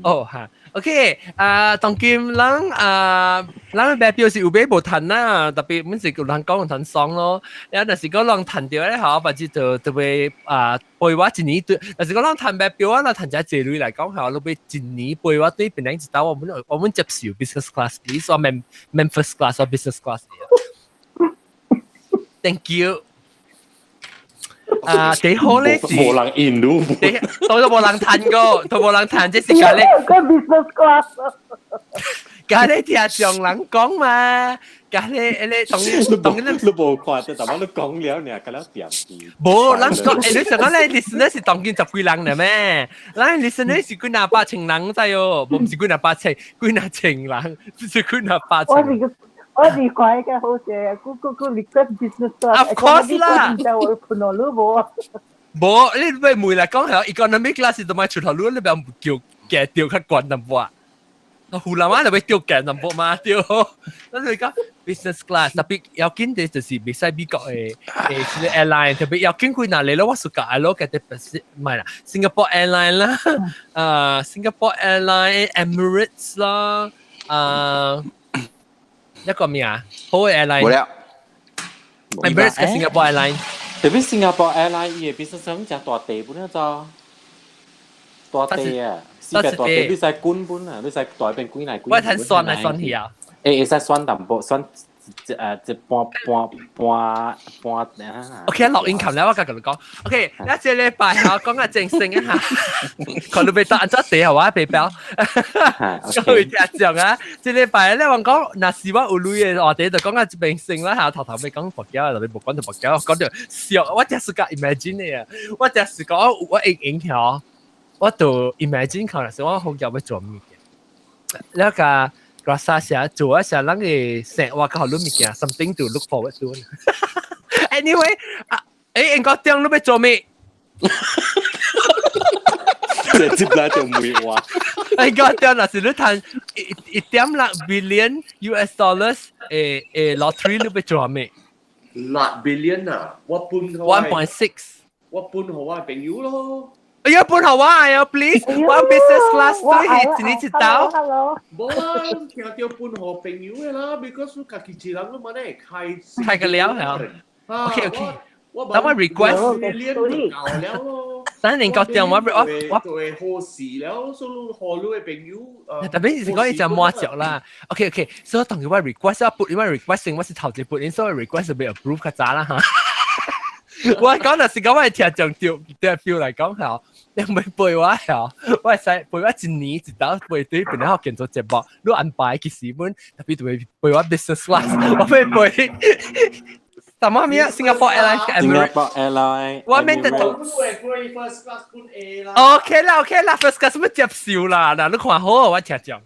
哦嚇，OK，啊，當今人啊，人買表是有買無趁啦，特別每次有人講有趁爽咯。然後若是講人趁著咧，吼，或者就特別啊，陪我一年對，若是講人趁買表啊，若趁只濟鐳來講，吼，你欲一年陪我對邊兩一道，我們接受 business class，please，我免免 first class 或 business class。Thank you。啊，幾好咧是，無人引路，都無人趁過，都無人趁，這是家咧。個 business class。家咧聽上人講嘛，家咧咧當然當然你無看到，但我你講了爾，甲了點無，咱講，你想講咧，listener 是當今十幾人了咩？咱 listener 是幾若百千人知哦，無毋是幾若百千，幾若千人，是幾若百千。我是看一個好勢，個個個 request business class。 Of course 啦。我判我都無。無，你欲問來講係 economy class 都莫出頭路，你不要叫價掉較懸淡薄。湖南話就欲掉價淡薄嘛，對。咱就講 business class，特別要緊的就是袂使美國的 airline，特別要緊幾若嚟咯，我 suka 咯，嘅特別唔係啦，Singapore Airline 啦，啊 Singapore Airline、Emirates 啦，啊一個咩啊？好嘅 airline。冇了。 Emirates 嘅 Singapore Airline。特別 Singapore Airline 伊的 business 誠大地本啊，就大地啊，四個大地，你使滾本啊，你使大邊滾來滾。我睇算來算去啊。會使選淡薄，選一半半半半啊。 OK，錄音琴咧，我甲佢講。OK，一這禮拜我講下正性一下，看你欲答按怎地予我白表。各位聽眾啊，這禮拜咧我講，若是我有鐳的話題，就講下這邊先啦嚇。頭頭尾講佛教，特別無講到佛教，講到笑。我就是個 imagine 的啊，我就是講我會影響，我就 imagine 看若是我好叫欲做物件，了個。rasa 寫做一下，咱嘅生活較好物件，something to look forward to。Anyway，啊，英國中你欲做咩？直接來就問我。英國中若是你趁1.6 billion US dollars 的 lottery，你欲做咩？六 billion 啊！我分 1.6。我分予我朋友咯。哎呀，分予我啊，please，我 business class 對一年一道。無啊，聽到分予朋友的啦，because 家己一人都嘛咧開。開個了係啊。OK OK。等我 request。夠了咯。等你決定我我我做好事了，所以予你的朋友。特別是講伊就摸著啦。OK OK，所以當佢我 request 我撥，因為 request 我是頭一撥，所以 request 被 approve 較早啦嚇。我講就是講我係聽從調調 feel 來講嚇，你唔會陪我嚇，我會使陪我一年一道陪對邊個建做節目，你安排其實本特別就會陪我 business class，我會陪。什麼名？Singapore Airlines。 Singapore Airlines。我免得。 First class 分 A 啦。 OK 啦 OK 啦，First class 乜接受啦？嗱，你看好，我聽講。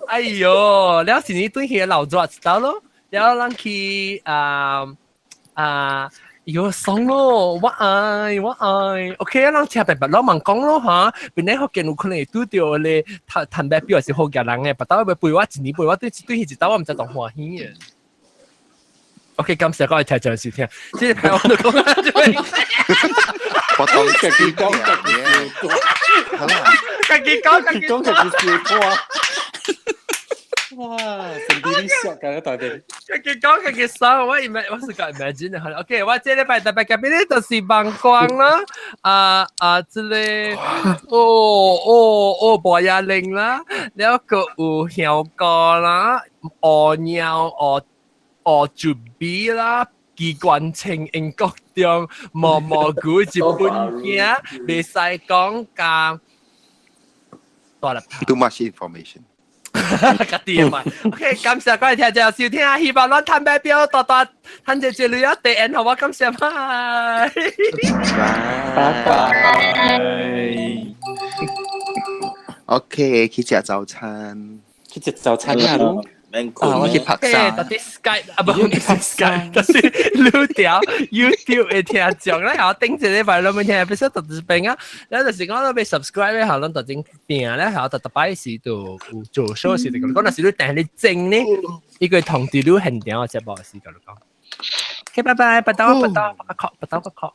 哎喲，了是你對去老抓知道咯？了咱去啊啊，喲爽咯！我愛我愛，OK 啊，咱聽白白攏問講咯嚇，邊個福建有可能會拄著咧，趁趁白表是好嘅人嘅，別兜欲陪我一年陪我對對一道，我毋知當歡喜嘅。OK，感謝各位聽眾收聽，這個我都講啊，我當家己講家己好啦，家己講家己講家己笑破。哇！神秘啲笑緊大地。家己講家己爽，我 imagine 我是個 imagine 嘅。OK，我這禮拜特別嘉賓咧就是望光啦，啊啊，這個哦哦哦，博雅玲啦，了個有香膏啦，烏鳥烏烏準備啦。機關槍英國中毛毛菇日本囝，袂使講加大粒。 Too much information。家己嘛，OK，感謝各位聽眾收聽，希望咱趁馬票大大趁這這鐳啊，第緣予我感謝，拜拜拜。 OK，去食早餐。去食早餐啊！免困。啊，我去拍沙。到底 Skype 啊，不是 Skype，就是擼條 YouTube 的聽眾咧，後頂一禮拜攏沒聽，必須特別變啊。咧就是講你欲 subscribe 咧，後攏特種變咧，後特特擺時就有做 show 時就講，若是你訂你整呢，伊個通知你現場的節目時，甲你講。OK，拜拜，拜到拜到，不確，拜到不確。